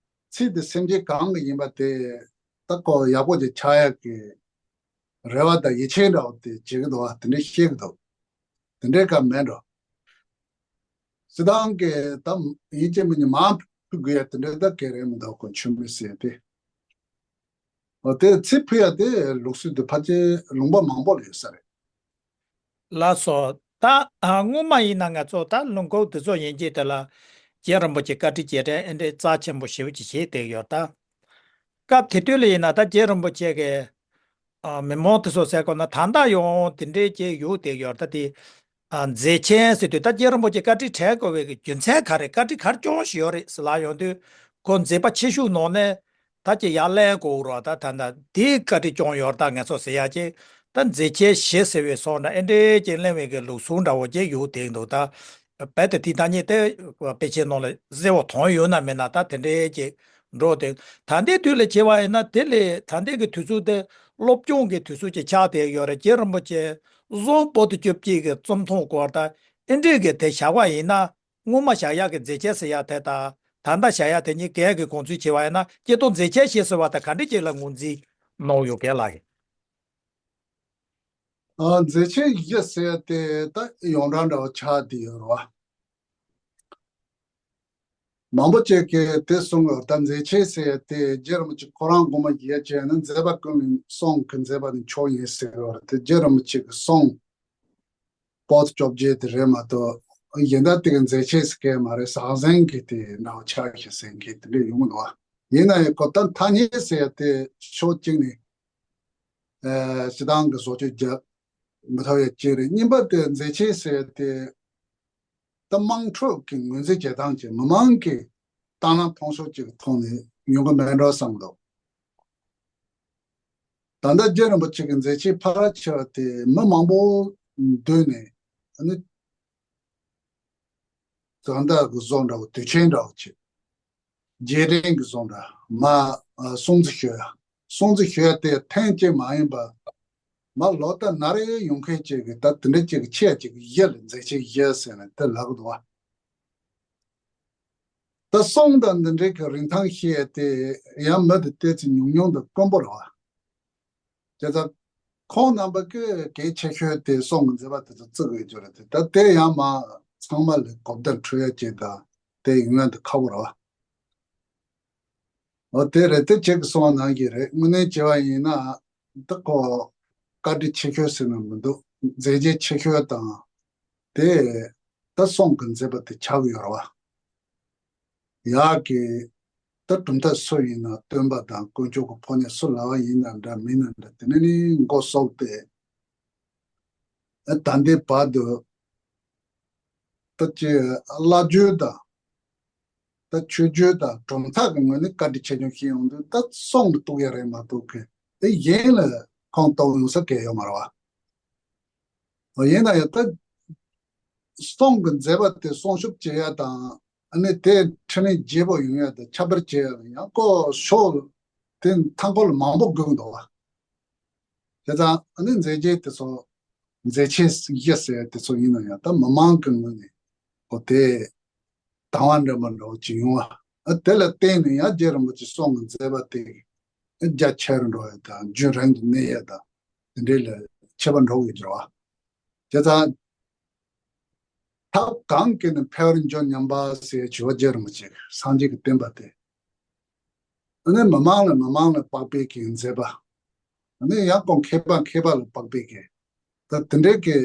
ཚིག་དེ་སེམས་ཅན་གང་གི་ཡིན་པ་དེ་ད་ཁོ་ཡག་པོ་ཅིག་ཆགས་ཡག་གི་རེ་བ་དང་ཡིད་ཆེས་འདྲ་བོ་དེ་བྱེད་ཀྱི་འདུག་བ། དེ་འདྲའི་བཤད་ཀྱི་འདུག་དེ་འདྲའི་སྐབས་མེད་འགྲོ། སྤྱིར་བཏང་གི་ད་ཡིན་གཅིག་མིན་གཉིས་མར་ཕུལ་དགོས་ཡ་དེ་འདྲའི་ད་གལ་རེད་མི་འདུག་ཁོ་མཆོད་མེ་ཟེར་དེ། འོ་དེ་ཚིག་ཕུལ་ཡ་དེ་ལུགས་སྲོལ་དེ་ཕལ་ཆེར་ལུང་པ་མང་པོ་ལ་ཡོད་ས་རེད། ལགས་སོ། ད་ཨ་སྔོན་མ་ཡིན་ན་ང་ཚོ་ད་ལུང་ཁུག་དེ་ཚོ་ཡན་ཆད་དེ་ལ་རྗེ་རིན་པོ་ཆེ་བཀའ་དྲིན་རྗེས་དྲན་ཨེ་འདྲའི་རྩ་ཆེན་པོ་ཞེ་པོ་ཅིག་བྱས་བསྡད་ཡོད་ད། སྐབས་དེ་དུས་ལ་ཡིན་ན་ད་རྗེ་རིན་པོ་ཆེ་གི་ཨ་མི་མང་དེ་ཚོ་ཟེར་དགོས་ན་ད་ལྟ་ཡང་དེ་འདྲའི་ཅིག་ཡོད་བསྡད་ཡོད་ད། དེ་ཨ་མཛད་ཆེན་ཟེར་དུས་ད་རྗེ་རིན་པོ་ཆེ་བཀའ་དྲིན་དྲན་དགོས་པའི་རྒྱུ་མཚན་ག་རེ། བཀའ་དྲིན་ག་རེ་བསྐྱངས་བཞག་ཡོད་རེད་ཟེར་ལབ་ཡོང་དུས། ཁོ་མཛད་པ་ཆེ་ཤོས་ནང་ནས་ད་ཅིག་ཡར་ལེན་དགོས་རོགས་ད། ད་ད་དེའི་བཀའ་དྲིན་བསྐྱངས་ཡོད་ད་ངས་སོ་ཟེར་ཡ་ཅིག་ད་མཛད་ཆེན་བཞི་ཟེར་བའི་སོང་འདྲ་ཨེ་འདྲའི་ཅིག་གླེང་བའི་གི་ལུགས་སྲོལ་འདྲ་བོ་ཅིག་ཡོད་བསྡད་འདུག་ད་རྦད་དེ་དེ་ད་ཉིད་དེ་དཔེ་ཆའི་ནང་ལ་གསལ་བོ་མཐོང་ཡོད་ན་མེད་ན་ད་དེ་འདྲའི་ཅིག་འགྲོ་དེ། ད་ལྟའི་དུས་ལ་བྱས་པ་ཡིན་ན་དེ་ལས་ད་ལྟའི་གི་དུས་ཚོད་དེ་སློབ་སྦྱོང་གི་དུས་ཚོད་ཅིག་ཆགས་བསྡད་ཡོད་རེད། རྗེ་རིན་པོ་ཆེ་གཟུངས་པོ་ཏི་བཅོ་བརྒྱད་ཀྱི་རྩོམ་ཐུང་སྐོར་ད་ཨེ་འདྲའི་གི་དེ་བཞག་པ་ཡིན་ན། སྔོན་མ་བཞག་ཡག་གི་མཛད་ཆེན་ཟེར་ཡག་དེ་དང་ད་ལྟ་བཞག་ཡག་དེ་གཉིས་ཀའི་གི་དགོངས་ཚུལ་བྱས་པ་ཡིན་ན་སྐྱེ་སྟོང་མཛད་ཆེན་བཞི་ཟེར་བ་དེ་ག་འདྲ་ཅིག་ལ་ངོས་འཛིན་གནང་ཡོད་མཁན་ལགས་ཡིན། ཨ་མཛད་ཆེན་བཞི་ཟེར་ཡག་དེ་ད་ཡོངས་གྲགས་འདྲ་བོ་ཆགས་བསྡད་ཡོད་རེད་བ། མང་པོ་ཅིག་གིས་དེ་གསུངས་ཡོད། ད་མཛད་ཆེན་ཟེར་ཡག་དེ་རྗེ་རིན་པོ་ཆེ་ཁོ་རང་དགོངས་པ་བཞེས་བྱས་ན་མཛད་པ་ཀུན་ལས་གསུང་གི་མཛད་པ་ནི་མཆོག་ཡིན་ཟེར་ཡོད་རེད། དེ་རྗེ་རིན་པོ་ཆེ་གི་གསུང་པོ་ཏི་བཅོ་བརྒྱད་དེ་རེད་མ་གཏོགས། གཞན་དག་དེ་གི་མཛད་ཆེན་ཟེར་མཁན་མ་རེད། ཟང་ཟིང་གི་དེ་འདྲ་བོ་ཆགས་ཤག་ཟེར་མཁན་དེ་འདྲ་ཡོང་གི་འདུག་བ། ཡིན་ན་ཡང་ཁོ་ད་ཐ་སྙད་ཟེར་ཡག་དེ་ཕྱོགས་གཅིག་ནས་ཨ་སྤྱི་བཏང་གི་བཟོ་བཅོས་རྒྱག་མི་ཐུབ་ཡག་གཅིག་རེད། གཉིས་པ་དེ་མཛད་ཆེན་ཟེར་ཡག་དེ་ད་དམངས་ཁྲོད་ཀྱི་ངོས་འཛིན་བྱེད་སྟངས་ཀྱི་མི་མང་གི་སྟེང་ན་མཐོང་ཕྱོགས་གཅིག་གི་ཐོག་ནས་ཡོང་གི་མེད་འགྲོ་བསམ་འདུག་ད་ལྟ་རྗེ་རིན་པོ་ཆེ་གི་མཛད་ཆེན་ཕལ་ཆེ་བ་དེ་མི་མང་པོ་མདུན་ནས་ཨ་ནི་གང་ལྟར་གི་བཟོ་འདྲ་བོ་དུས་ཆེན་འདྲ་བོ་བྱེད། རྗེས་དྲན་གི་བཟོ་འདྲ་མ་ཨ་སྲུང་བརྩི་ཞུ་ཡ། སྲུང་བརྩི་ཞུ་ཡ་དེ་ཐེངས་གཅིག་མ་ཡིན་པ་མ་ལོ་ལྟར་ན་རེ་ཡོང་མཁན་ཅིག་གི་ད་དེ་འདྲ་ཅིག་གི་ཆེ་ཅིག་གི་ཡ་ལ་མཛད་ཆེན་བཞི་ཟེར་ནས་དེ་ལབ་གི་འདུག་བ། ད་གསུང་དང་འདི་འདྲའི་གི་རིན་ཐང་ཤེས་ཏེ་ཡང་མི་དེ་ཏོག་ཙམ་ཉུང་ཉུང་དང་དཀོན་པོ་རེད་བ། བྱས་ཙང་ཁོང་རྣམ་པ་གི་གལ་ཆེ་ཤོས་དེ་གསུང་གི་མཛད་པ་དེ་ཚོ་བརྩི་དགོས་རྒྱུ་རེད་དེ། ད་དེ་ཡང་མ་ཚང་མ་ལ་གོ་བརྡ་འཕྲོད་ཡ་ཅིག་དང་དེ་ཡིན་ན་དེ་ཁག་པོ་རེད་བ། འོ་དེ་རེད། དེ་ཁྱེད་ཀྱི་གསུང་བ་ནང་བཞིན་རེད། དངོས་གནས་བྱས་པ་ཡིན་ན། ད་ཁོ་བཀའ་དྲིན་ཆེ་ཤོས་ཟེར་ན་མི་འདུག་མཛད་རྗེས་ཆེ་ཤོས་དང་། དེ་ད་གསུང་གི་མཛད་པ་དེ་ཆགས་ཡོད་རེད་བ། ཡག་གི་ད་གྲུབ་མཐའ་སུ་ཡིན་ན་སྟོན་པ་དང་དཀོན་མཆོག་གི་ཕོ་ཉ་སུ་ལ་བ་ཡིན་ན་འདྲ་མིན་ན་འདྲ་དེ་ནས་ནི་མགོ་སོགས་ཏེ། ད་ལྟའི་བར་དུ་ད་ཅི་བླ་བརྒྱུད་དང་། ད་ཆོས་བརྒྱུད་དང་གྲུབ་མཐའ་གི་ངོས་ནས་བཀའ་དྲིན་ཆེ་ཆུང་བཤད་ཡོང་དུས་ད་གསུང་གི་གཏུག་ཡ་རེད་མ་གཏོགས་གི་དེ་གཞན་ལ་ཁོང་གཏོགས་ཡོང་ས་གལ་ཡོད་མ་རེད་བ། ཡིན་ན་ཡང་ད་གསུང་གི་མཛད་པ་དེ་སྲུང་སྐྱོབ་བྱེད་ཡ་དང་ཨ་ནི་དེ་འཕྲིན་ལས་རྒྱས་པོ་ཡོང་ཡ་དང་ཁྱབ་སྤེལ་བྱེད་ཡ་ལ་ཡང་ཁོ་ཕྱོགས་དེ་མཐའ་འཁོར་ལ་མང་པོ་དགོས་ཀྱི་འདུག་བ། བྱས་ཙང་ཨ་ནི་མཛད་རྗེས་དེ་ཚོ་མཛད་ཆེན་བཞི་ཟེར་དེ་ཚོ་ཡིན་ན་ཡང་ད་མི་མང་གི་ངོས་ནས་ཨོ་དེ་དང་བ་འདྲ་མི་འདྲ་བོ་ཅིག་ཡོང་བ། ཨ་དེ་ལ་བརྟེན་ནས་ཡང་རྗེ་རིན་པོ་ཆེ་གསུང་གི་མཛད་པ་དེ་རྒྱ་ཆེར་འགྲོ་ཡ་དང་རྒྱུན་རིང་དུ་གནས་ཡ་དང་དེ་འདྲའི་ལ་ཁྱད་པར་འགྲོ་གི་འགྱུར་བ། བྱས་ཙང་། ཐབས་གང་གིས་ནི་འཕེལ་བར་འགྱུར་སྙམ་པ་ཟེར་ཞུ་བ་རྗེ་རིན་པོ་ཆེ་སངས་རྒྱས་ཀྱི་བསྟན་པ་དེ། ཨ་ནི་མི་མང་ལ་མི་མང་ལ་དཔག་པའི་གི་མཛད་པ། ཨ་ནི་ཡང་ཁོང་མཁས་པ་མཁས་པ་ལ་དཔག་པའི་གི། ད་དེ་འདྲའི་གི་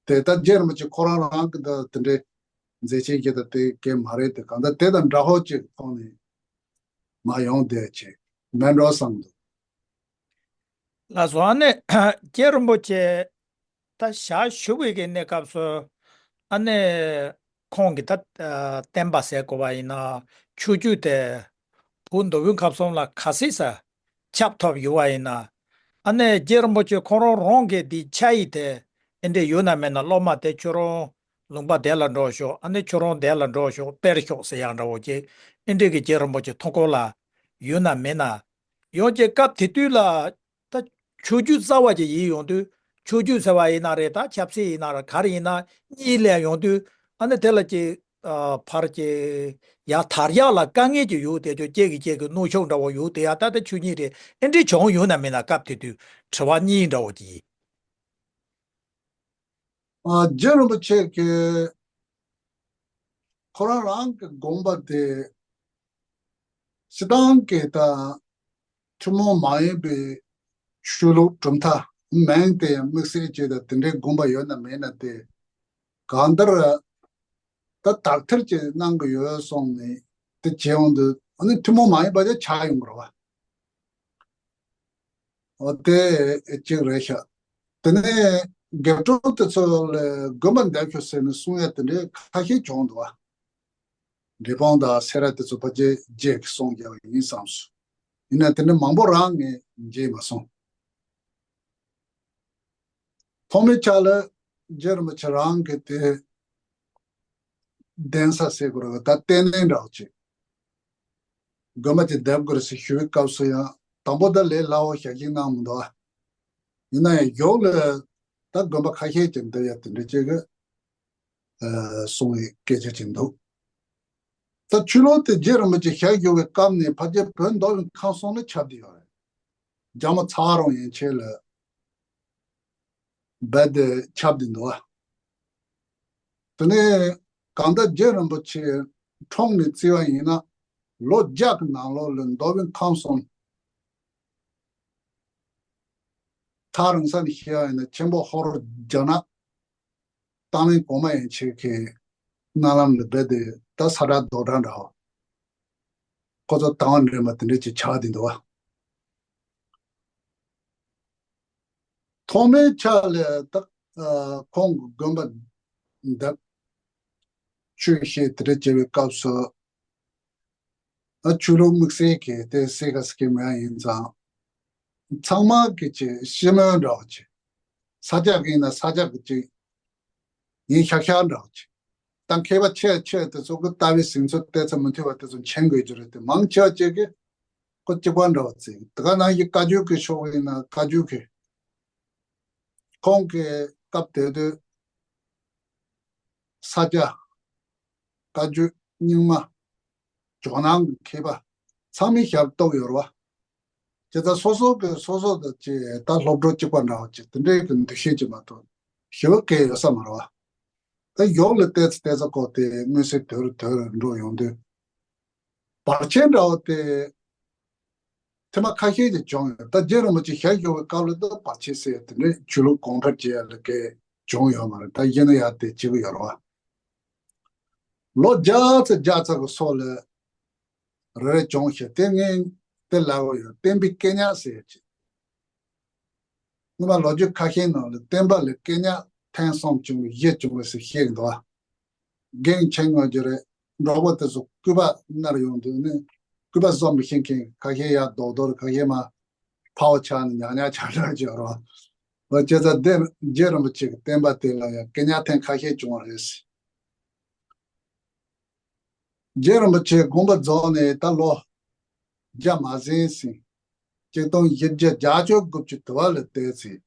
དེ་ད་རྗེ་རིན་པོ་ཆེ་ཁོ་རང་རང་གི་ད་དེ་འདྲའི་མཛད་ཆེན་གྱི་ད་དེ་གས་མ་རེད་དེ། གང་ལྟར་དེ་དང་འདྲ་ཧོ་ཅིག་ཁོང་ནས་མ་ཡོང་བསྡད་ཅིག་མེད་འགྲོ་བསམ་འདུག་ལགས་སོ། ཨ་ནི་རྗེ་རིན་པོ་ཆེ་ད་ཞལ་བཞུགས་པའི་གི་གནས་སྐབས་སུ་ཨ་ནི་ཁོང་གི་ད་ཨ་བསྟན་པ་ཟེར་དགོས་པ་ཡིན་ན་ཆོས་བརྒྱུད་དེ་བོད་མདོ་དབུས་ཁམས་གསུམ་ལ་ག་ཚོད་ས་ཁྱབ་ཐུབ་ཡོད་པ་ཡིན་ན། ཨ་ནི་རྗེ་རིན་པོ་ཆེ་ཁོང་རང་རང་གི་འདི་ཕྱག་ཡིག་དེ་ཨེ་འདྲས་ཡོད་ན་མེད་ན། སློབ་མ་དེ་ཁྱོད་རང་ལུང་པ་དེ་ལ་འགྲོ་ཤོག་ཨ་ནི་ཁྱོད་རང་དེ་ལ་འགྲོ་ཤོག་དཔེར་ཤོག་ཟེར་ཡག་འདྲ་བོ་ཅིག་ཨེ་འདྲས་གི་རྗེ་རིན་པོ་ཆེ་ཐུགས་ཁུར་ལ་ཡོད་ན་མེད་ན། ཡང་ཅིག་སྐབས་དེ་དུས་ལ་ད་ཆོས་བརྒྱུད་གསར་བ་ཅིག་ཡིན་ཡོང་དུས། ཆོས་བརྒྱུད་ཟེར་བ་ཡིན་ན་རེད། ད་ཆབ་སྲིད་ཡིན་ན་རེད། ག་རེ་ཡིན་ན་གཉིས་སླེབས་ཡོང་དུས། ཨ་ནི་དེ་ལ་ཅིག་ཨ་ཕར་ཅིག་ཡར་དར་ཡག་ལ་དཀའ་ངལ་ཅིག་ཡོད་དེ། ཅོ་ཅེ་གི་ཅེ་གི་གནོན་ཤུགས་འདྲ་བོ་ཡོད་དེ་ཡ། ད་ལྟ་ཆོས་ཉིད་རེད། ཨེ་འདྲས་བྱུང་ཡོད་ན་མེད་ན། སྐབས་དེ་དུས་དྲི་བ་གཉིས་འདྲ་བོ་ཅིག་ཡིན། ཨ། རྗེ་རིན་པོ་ཆེ་གིས་ཁོ་རང་རང་གི་དགོངས་པ་དེ་སྤྱི་བཏང་གི་ད་ཐུན་མོང་མ་ཡིན་པའི་ཆོས་ལུགས་གྲུབ་མཐའ་མིང་དེ་ཡང་དམིགས་བསལ་ཅིག་དང་དེ་འདྲའི་དགོངས་པ་ཡོད་ན་མེད་ན་དེ་གང་ལྟར་ད་དག་ཐེར་ཅིག་གནང་གི་ཡོད་སོང་ནས། དེ་བྱས་ཡོང་དུས་ཨ་ནི་ཐུན་མོང་མ་ཡིན་པ་དེ་ཆགས་ཡོང་གི་རེད་བ། འོ་དེ་གཅིག་རེད་ཤག་དེ་ནས་དགེ་ཕྲུག་དེ་ཚོ་ལ་དགོན་པ་འདེབས་ཤོག་ཟེར་ནས་གསུང་ཡ་དེ་འདྲའི་ཁ་ཤས་བྱུང་འདུག་བ། འབྲས་སྤུངས་དང་སེ་ར་དེ་ཚོ་ཕལ་ཆེར་རྗེ་གིས་གསུངས་རྒྱག་པ་ཡིན་བསམ་སོང་། ཡིན་ན་དེ་འདྲ་མང་པོ་རང་ངས་མཇལ་མ་སོང་། ཐོག་མའི་ཆ་ལ་རྗེ་རིན་པོ་ཆེ་རང་གིས་དེ་གདན་ས་ཟེར་དགོས་རེད། ད་ལྟེ་གནས་འདྲ་བོ་ཅིག་དགོན་པ་ཅིག་འདེབས་དགོས་རེད་ཟེར་ཞུ་བའི་སྐབས་སུ་ཡང་དང་པོ་ད་ལས་སླ་བོ་ཞེ་ཅིག་གནང་མི་འདུག་ཨ། ཡིན་ན་ཡང་ཡོག་ལ་ད་དགོན་པ་ཁ་ཤས་ཅིག་འདེབས་ཡ་དེ་འདྲ་ཅིག་གི་ཨ་གསུང་བའི་སྐད་ཆ་ཅིག་འདུག་ད་ཆོས་ལུགས་དེ་རྗེ་རིན་པོ་ཆེ་ཞལ་བཞུགས་པའི་སྐབས་ནས་ཕལ་ཆེར་བོད་མདོ་དབུས་ཁམས་གསུམ་ལ་ཁྱབ་བསྡད་ཡོད་རེད། རྒྱ་མོ་ཚ་རོང་ཡན་ཆད་ལ་རྦད་དེ་ཁྱབ་བསྡད་འདུག་བ། དེ་ནས་གང་ལྟར་རྗེ་རིན་པོ་ཆེ་འཁྲུངས་ནས་བརྩིས་པ་ཡིན་ན་ལོ་བརྒྱ་གི་ནང་ལོགས་ལ་མདོ་དབུས་ཁམས་གསུམ་ཐག་རིང་ས་ནས་བཤད་པ་ཡིན་ན་ཆེན་པོ་ཧོར་རྒྱ་ནག་ཏང་ལེན་གོང་མ་ཡན་ཆད་ཀྱི་མནའ་ལམ་ལ་རྦད་དེ་ད་ས་བསྒྲགས་རྡོ་བསྒྲགས་འདྲ་བོ། ཁོ་ཚོ་དང་བ་འདྲེས་མ་དེ་འདྲས་ཅིག་ཆགས་བསྡད་འདུག་བ། ཐོག་མའི་ཆ་ལ་ད་ཨ་ཁོང་གི་དགོན་པ་འདེབས་ཆོས་བཤད་དེ་འདྲ་བྱེད་པའི་སྐབས་སུ། ཨ་ཆོས་ལུགས་དམིགས་བསལ་གྱི་དེ་སེ་ག་སི་ཀེ་མེད་ཡིན་ཙང་། ཚང་མ་གི་ཅིག་ཤི་མོན་འདྲ་བོ་ཅིག་ས་སྐྱ་གི་ཡིན་ན་ས་སྐྱ་གི་ཅིག་ཡིན་ཤག་ཤག་འདྲ་བོ་ཅིག་ད་མཁས་པ་ཆེ་ཆེ་དེ་ཚོ་གི་ལྟ་བའི་ཟིན་ཚོད་བལྟས་ཚེ་མི་མཐུན་པ་དེ་ཚོ་མཁྱེན་དགོས་རྒྱུ་རེད་དེ། མང་ཆེ་བ་ཅིག་གིས་ཁོ་གཅིག་པ་འདྲ་བོ་བརྩི། དེ་ག་ནང་བཞིན་བཀའ་བརྒྱུད་ཀྱི་ཕྱོགས་ཡིན་ན་བཀའ་བརྒྱུད་ཀྱི་ཁོང་གི་སྐབས་དེ་དུས་ས་སྐྱ། བཀའ་བརྒྱུད། རྙིང་མ། ཇོ་ནང་གི་མཁས་པ་ཚང་མའི་ཞབས་ཏོག་ཡོད་རེད་བ། བྱས་ཙང་སོ་སོ་གི་སོ་སོ་དང་བཅས་ད་སློབ་གྲོགས་གཅིག་པ་འདྲ་བ་ཅིག་དེ་འདྲའི་གི་འདུ་ཤེས་ཅིག་མ་གཏོགས་ཞེ་པོ་གལ་ཡོད་ས་མ་རེད་བ། ད་ཡོག་ལ་བལྟས་ཚེ་བལྟས་ཚེ་ཁོ་དེ་མངོན་གསལ་དོད་རུ་དོད་རུ་འགྲོ་ཡོང་དུས། བར་ཆད་འདྲ་བོ་དེ་ཐེངས་མ་ཁ་ཤས་ཀྱིས་བྱུང་ཡོད། ད་རྗེ་རིན་པོ་ཆེ་ཞལ་བཞུགས་པའི་སྐབས་ལ་ད་བར་ཆད་ཟེར་ཡ་དེ་འདྲའི་ཆོས་ལུགས་གོང་འཕེལ་བྱེད་ཡ་ལ་གས་བྱུང་ཡོད་མ་རེད། ད་གཞི་ནས་ཡ་དེ་བྱེད་ཀྱི་ཡོད་རེད་བ། ལོ་བརྒྱ་ཚོ་བརྒྱ་ཚོ་གི་སོགས་ལ་རེ་རེ་བྱུང་ཞེས་དེ་ངས་དེ་ལབ་ཡོད། བསྟན་པའི་སྐད་ཉག་ཟེར་ཡ་ཅིག་སྔོན་མ་ལོ་རྒྱུས་ཁ་ཤས་ནང་ལ་བསྟན་པ་ལ་སྐད་ཉག་ཐེངས་གསུམ་བྱུང་བ་བཞི་བྱུང་བ་ཟེར་བཤད་ཀྱི་འདུག་བ། རྒན་མཁྱེན་ཡོང་རྒྱུ་རེད། འབྲོག་པ་དེ་ཚོ་སྐུད་པ་མནར་ཡོང་དུས་ནི་སྐུད་པ་བཟོ་མི་ཤེས་མཁན་ཁ་ཤས་ཡར་རྡོག་རྡོག་ཁ་ཤས་མར་ཕར་ཆག་ནས་ཉག་ཉག་ཆག་འགྲོ་གི་ཡོད་རེད་བ། བྱས་ཙང་དེ་རྗེ་རིན་པོ་ཆེ་གི་བསྟན་པ་དེ་ལ་ཡང་སྐད་ཉག་ཐེངས་ཁ་ཤས་བྱུང་བ་རེད། རྗེ་རིན་པོ་ཆེ་དགོངས་པ་རྫོགས་ནས་ད་ལོ་བརྒྱ་མ་ཟིན་ཟིན། ཆིག་སྟོང་བཞི་བརྒྱ་བརྒྱད་ཅུ་དགུ་བཅུ་དུ་བ་ལ་བལྟས་ཚེ།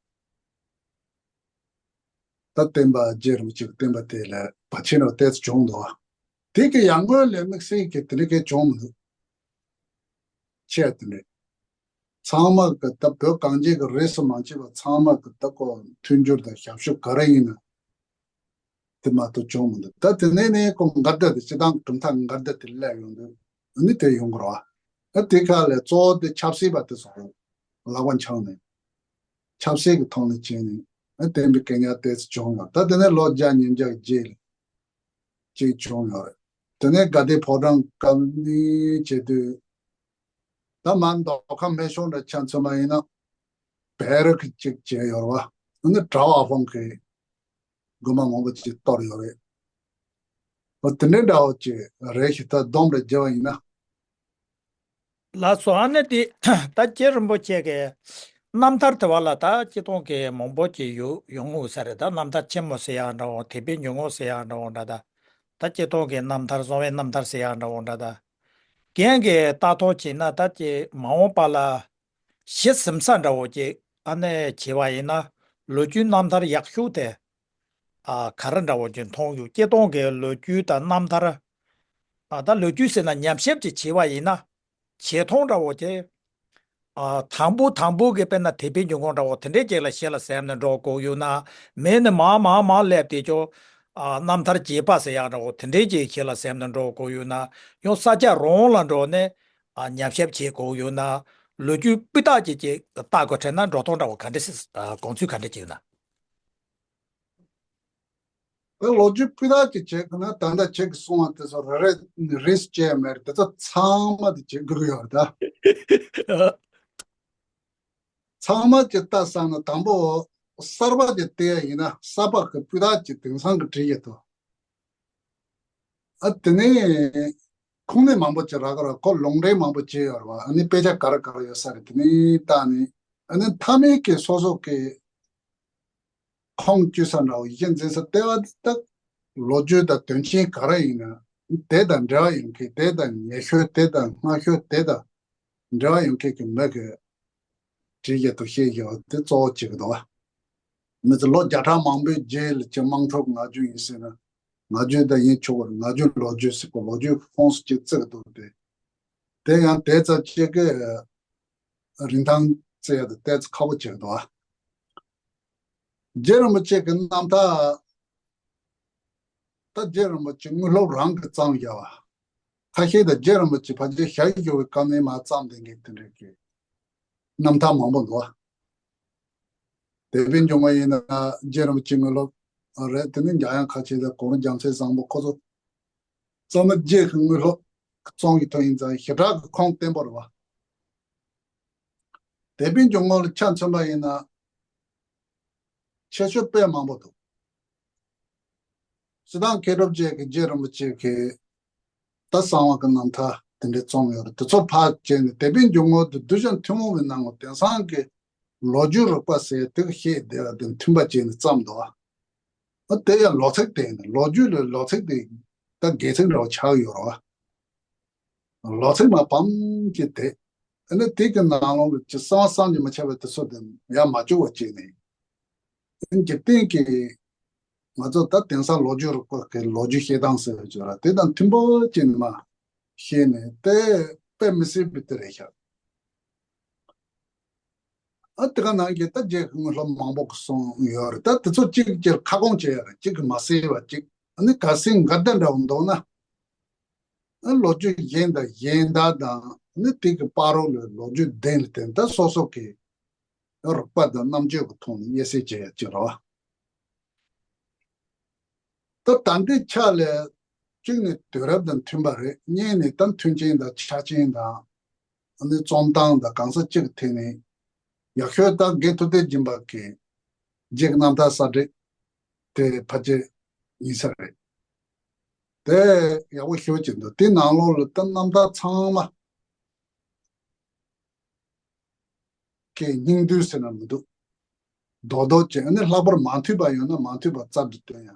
ད་བསྟན་པ་རྗེ་རིན་པོ་ཆེ་གི་བསྟན་པ་དེ་ལ་བར་ཆད་རང་བལྟས་ཚེ་བྱུང་འདུག་དེ་གི་ཡར་སྔོན་ལ་དམིགས་བསལ་གྱི་དེ་འདྲ་གས་བྱུང་མི་འདུག་ཆེ་དེ་འདྲ། ཚང་མ་གི་ད་བོད་གངས་ཅན་གི་རིས་སུ་མ་ཆད་པ་ཚང་མ་གི་ད་ཁོ་མཐུན་འགྱུར་དང་ཞབས་ཞུ་ག་རེ་ཡིན་ན། དེ་མ་གཏོགས་བྱུང་མི་འདུག་ད་དེ་ནས་ནས་ཁོ་འགལ་ཟླ་དེ་སྤྱི་བཏང་གྲུབ་མཐའ་འགལ་ཟླ་དེ་སླེབས་ཡོང་དུས་ཨ་ནི་དེ་ཡོང་གི་རེད་བ། ད་དེ་ཁ་ལས་གཙོ་བོ་དེ་ཆབ་སྲིད་པ་དེ་ཚོ་ལག་པ་འཆང་ནས་ཆབ་སྲིད་ཀྱི་ཐོག་ནས་བྱས་ནས་ཨ་བསྟན་པའི་སྐད་ཉག་དེ་ཚོ་བྱུང་ཡོད། ད་དེ་ནས་ལོ་བརྒྱ་ཉིས་བརྒྱ་རྗེས་ལ་གཅིག་བྱུང་ཡོད་རེད། དེ་ནས་དགའ་ལྡན་ཕོ་བྲང་སྐབས་གཉིས་བྱེད་དུས། ད་མ་མདོ་ཁམས་སྨད་ཤོག་འདྲ་ཆ་མཚོན་པ་ཡིན་ན། བེ་རི་གི་ཅིག་བྱས་ཡོད་རེད་བ། ཨ་ནི་གྲྭ་པ་ཧྥང་གི་དགོན་པ་མང་པོ་ཅིག་གཏོར་ཡོད་རེད། འོ་དེ་འདྲའི་འདྲ་བོ་ཅིག་རེད་ཤི། ད་སྡོམ་རེ་བརྒྱབ་པ་ཡིན་ན། ལགས་སོ། ཨ་ནི་དེ་ད་རྗེ་རིན་པོ་ཆེ་གི་རྣམ་ཐར་དེ་བ་ལ་ད་སྤྱིར་བཏང་གི་མང་པོ་ཅིག་ཡོད་ཡོང་ངོ་ས་རེད། ད་རྣམ་ཐར་ཆེན་མོ་ཟེར་ཡག་འདྲ་བོ། དད་པའི་འཇུག་ངོགས་ཟེར་ཡག་འདྲ་བོ་འདྲ། ད་ད་སྤྱིར་བཏང་གི་རྣམ་ཐར། གསང་བའི་རྣམ་ཐར་ཟེར་ཡག་འདྲ་བོ་འདྲ། ད་རྒན་གྱིས་ལྟ་རྟོག་བྱས་ན་ད་ཀྱི་མ་འོངས་པ་ལ་གཞི་ཟིན་ས་འདྲ་བོ་ཅིག་ཨ་ནི་བྱས་པ་ཡིན་ན། ལོ་རྒྱུས་རྣམ་ཐར་ཡག་ཤོས་དེ་ཨ་ག་རེ་འདྲ་བོ་ཅིག་མཐོང་ཡོད། སྤྱིར་བཏང་གི་ལོ་རྒྱུས་དང་རྣམ་ཐར། ཨ་ད་ལོ་རྒྱུས་ཟེར་ན་ཉམས་ཞིབ་ཅིག་བྱས་པ་ཡིན་ན། བྱེ་ཐང་འདྲ་བོ་ཅིག་ཨ་དང་པོ་དང་པོ་གི་དཔེར་ན་དད་པའི་འཇུག་ངོགས་འདྲ་བོ་དེ་འདྲའི་ཅིག་ལ་གཞི་ལ་ཟིན་ནས་འགྲོ་དགོས་ཡོད་ན། མེད་ནས་མར་མར་མར་སླེབས་ཏེ་ཅོ། ཨ་རྣམ་ཐར་རྒྱས་པ་ཟེར་ཡག་འདྲ་བོ་དེ་འདྲའི་ཅིག་གཞི་ལ་ཟིན་ནས་འགྲོ་དགོས་ཡོད་ན། ཡང་ས་ཆ་རང་ལ་འགྲོ་ནས་ཨ་ཉམས་ཞིབ་བྱེད་དགོས་ཡོད་ན། ལོ་རྒྱུས་སྤུས་དག་ཅིག་ཅིག་ལྟ་དགོས་དྲན་ན་འགྲོ་སྟངས་འདྲ་བོ་ག་འདྲ་སེ། ཨ་དགོངས་ཚུལ་ག་འདྲ་ཅིག་ཡོད་ན། ལོ་རྒྱུས་སྤུས་དག་ཅིག་བྱེད་དགོས་ན། ད་ལྟ་ཁྱེད་ཀྱིས་གསུངས་པ་དེ་ཚོ་རེ་རེ་རེས་བྱས་མེད། དེ་ཚོ་ཚང་མ་དེ་བྱེད་དགོས་ཀྱི་ཡོད་རེད་ད། ཚང་མ་ཅིག་ལྟ་བསམ་ན། དང་པོ་གསར་པ་ཅིག་བལྟས་ཡ་ཡིན་ན། གསར་པ་གི་སྤུས་དག་ཅིག་དེང་སང་གི་བྲིས་ཡོད་དོ། ཨ་དེ་ནས་ཁུངས་སྣེ་མང་པོ་ཅིག་རག་གི་རེད། ཁོ་ལུང་འདྲེན་མང་པོ་བྱས་ཡོད་རེད་བ། ཨ་ནི་དཔེ་ཆ་ག་རེ་ག་རེ་ཡོད་ས་རེད། དེ་ནས་བལྟས་ནས། ཨ་ནི་མཐའ་མའི་གི་སོ་སོ་གི་ཁུངས་བཅོལ་ས་འདྲ་བོ། ཡིད་ཆེས་འཛིན་ས་ལྟེ་བ་དེ་ད་ལོ་རྒྱུས་དང་དོན་རྐྱེན་ག་རེ་ཡིན་ན། དེ་དང་འབྲེལ་བ་ཡོད་མཁན། དེ་དང་ཉེ་ཤོས། དེ་དང་སྔ་ཤོས། དེ་དང་འབྲེལ་བ་ཡོད་མཁན་གྱི་མི་གིས་བྲིས་ཡོད་དོ། བཤད་ཡོད་དོ། དེ་གཙོ་བོ་བྱེད་ཀྱི་འདུག་བ། མི་ཚོ་ལོ་བརྒྱ་ཕྲག་མང་པོའི་རྗེས་ལ་ཅིག་དམངས་ཁྲོད་ངག་རྒྱུན་ཡིན་ཟེར་ན། ངག་རྒྱུན་ད་ཡིན་ཆོག་གི་རེད། ངག་རྒྱུན་ལོ་རྒྱུས་ཟེར་གོ། ལོ་རྒྱུས་ཀྱི་ཁོངས་སུ་ཅིག་བརྩི་གི་འདུག་སྟེ། དེ་ཡང་དེ་ཙམ་ཅིག་གི་རིན་ཐང་བརྩི་ཡ་དེ་ཏོག་ཙམ་ཁག་པོ་བྱེད་འདུག་ཨ། རྗེ་རིན་པོ་ཆེ་གི་རྣམ་ཐར། ད་རྗེ་རིན་པོ་ཆེ་དངོས་སློབ་རང་གིས་བརྩམས་བཞག་པ། ཁ་ཤས་ད་རྗེ་རིན་པོ་ཆེ་ཕལ་ཆེར་ཞལ་བཞུགས་པའི་སྐབས་ནས་མར་བརྩམས་བསྡད་མཁན་དེ་འདྲ་གི་རྣམ་ཐར་མང་པོ་འདུག་ཨ། དེ་བས་འཇོན་པ་ཡིན་ན་རྗེ་རིན་པོ་ཆེ་དངོས་སློབ་རེད། དེ་ནས་འཇམ་དབྱངས་ཁ་ཆེ་དང་གོང་རྒྱལ་མཚན་བཟང་པོ། ཁོ་ཚོ་ཚང་མ་རྗེ་གི་དངོས་སློབ་རྩོམ་གྱི་ཐོག་ཡིན་ཙང་ཞེ་དྲག་གི་ཁུངས་བརྟན་པོ་རེད་བ། དེ་བས་འཇོན་པ་ལ་ཆ་མཚོན་པ་ཡིན་ན། ཆེ་ཤོས་དཔེ་མང་པོ་འདུག། སྤྱིར་བཏང་མཁས་གྲུབ་རྗེ་གིས་རྗེ་རིན་པོ་ཆེ་གི་ད་གསང་བ་གི་རྣམ་ཐར་དེ་འདྲ་རྩོམ་ཡོད་རེད། དེ་ཚོ་ཕར་བྱས་ནས་དེ་བས་འཇོན་པོ་དེ་གདུལ་བྱ་ཐུན་མོང་བའི་སྣང་ངོ་དེང་སང་གི་ལོ་རྒྱུས་རིག་པ་ཟེར་དེ་གི་བཤད་བསྡད་པ་དང་མཐུན་པ་བྱས་ནས་བརྩམས་འདུག་ཨ། དེ་ཡང་ལོ་ཚིགས་དེ་ཡིན། ལོ་རྒྱུས་ལ་ལོ་ཚིགས་དེ་ད་སྒལ་ཚིགས་འདྲ་བོ་ཆགས་ཡོད་རེད་བ། ལོ་ཚིགས་མ་ཕམ་གྱི་དེ། ཨ་ནི་དེ་གི་ནང་ལོགས་ལ་ཅི་གསང་བ་བསམ་གྱིས་མི་ཁྱབ་པའི་དེ་ཚོ་དེ་ཡར་མ་བཅུག་པ་བྱས་ནས། འཇིག་རྟེན་གྱི་ང་ཚོ་ད་དེང་སང་ལོ་རྒྱུས་རིག་པ་གི་ལོ་རྒྱུས་བཤད་སྟངས་ཟེར་བ་ཅིག་ཡོད་ར། དེ་དང་མཐུན་པོ་བྱས་ནས་མར་བཤད་ནས་དེ་དཔེ་མི་སྲིད་པའི་དེ་རེད་ཤག། ཨ་དེ་ག་ནང་གི་ད་རྗེ་གི་དངོས་སློབ་མང་པོ་གི་གསུངས་ཡོད་རེད། ད་དེ་ཚོ་གཅིག་གཅིག་ཁ་སྐོང་བྱེད་ཡ་རེད། གཅིག་གིས་མ་གསལ་བ་གཅིག། ཨ་ནི་གལ་སྲིད་འགལ་ཟླ་འདྲ་བོ་འདུག་ན། ཨ་ལོ་རྒྱུས་གཞན་དང་གཞན་དག་དང་ནི་དེ་གི་བར་རོ་ལ་ལོ་རྒྱུས་ལྡན་ལ་བརྟེན་ད་སོ་སོ་གི་རིག་པ་དང་རྣམ་དཔྱོད་ཀྱི་ཐོག་ནས་དབྱེ་གསལ་བྱེད་ཡ་གཅིག་རེད་བ། ད་ད་ལྟའི་ཆ་ལ་གཅིག་ནི་དུས་རབས་དང་མཐུན་པ་རེད། གཉིས་ནི་ད་མཐུན་རྐྱེན་དང་ཆ་རྐྱེན་དང་ཨ་ནི་རྩོམ་སྟངས་དང་གང་ས་གཅིག་གི་ཐད་ནས་ཡག་ཤོས་ད་རྒན་ཐུབ་བསྟན་སྦྱིན་པ་གི་རྗེ་གི་རྣམ་ཐར་གསར་བསྒྲིགས་དེ་ཕལ་ཆེར་ཡིན་ས་རེད། དེ་ཡག་པོ་ཞེ་པོ་ཅིག་འདུག། དེ་ནང་ལོགས་ལ་ད་རྣམ་ཐར་ཚང་མ་གི་སྙིང་བསྡུས་ཟེར་ན་མི་འདུག། རྡོག་རྡོག་ཅིག། ཨ་ནི་ལྷག་པར་མ་མཐུན་པ་ཡོད་ན་མ་མཐུན་པ་རྩལ་དུ་སྟོན་ཡ།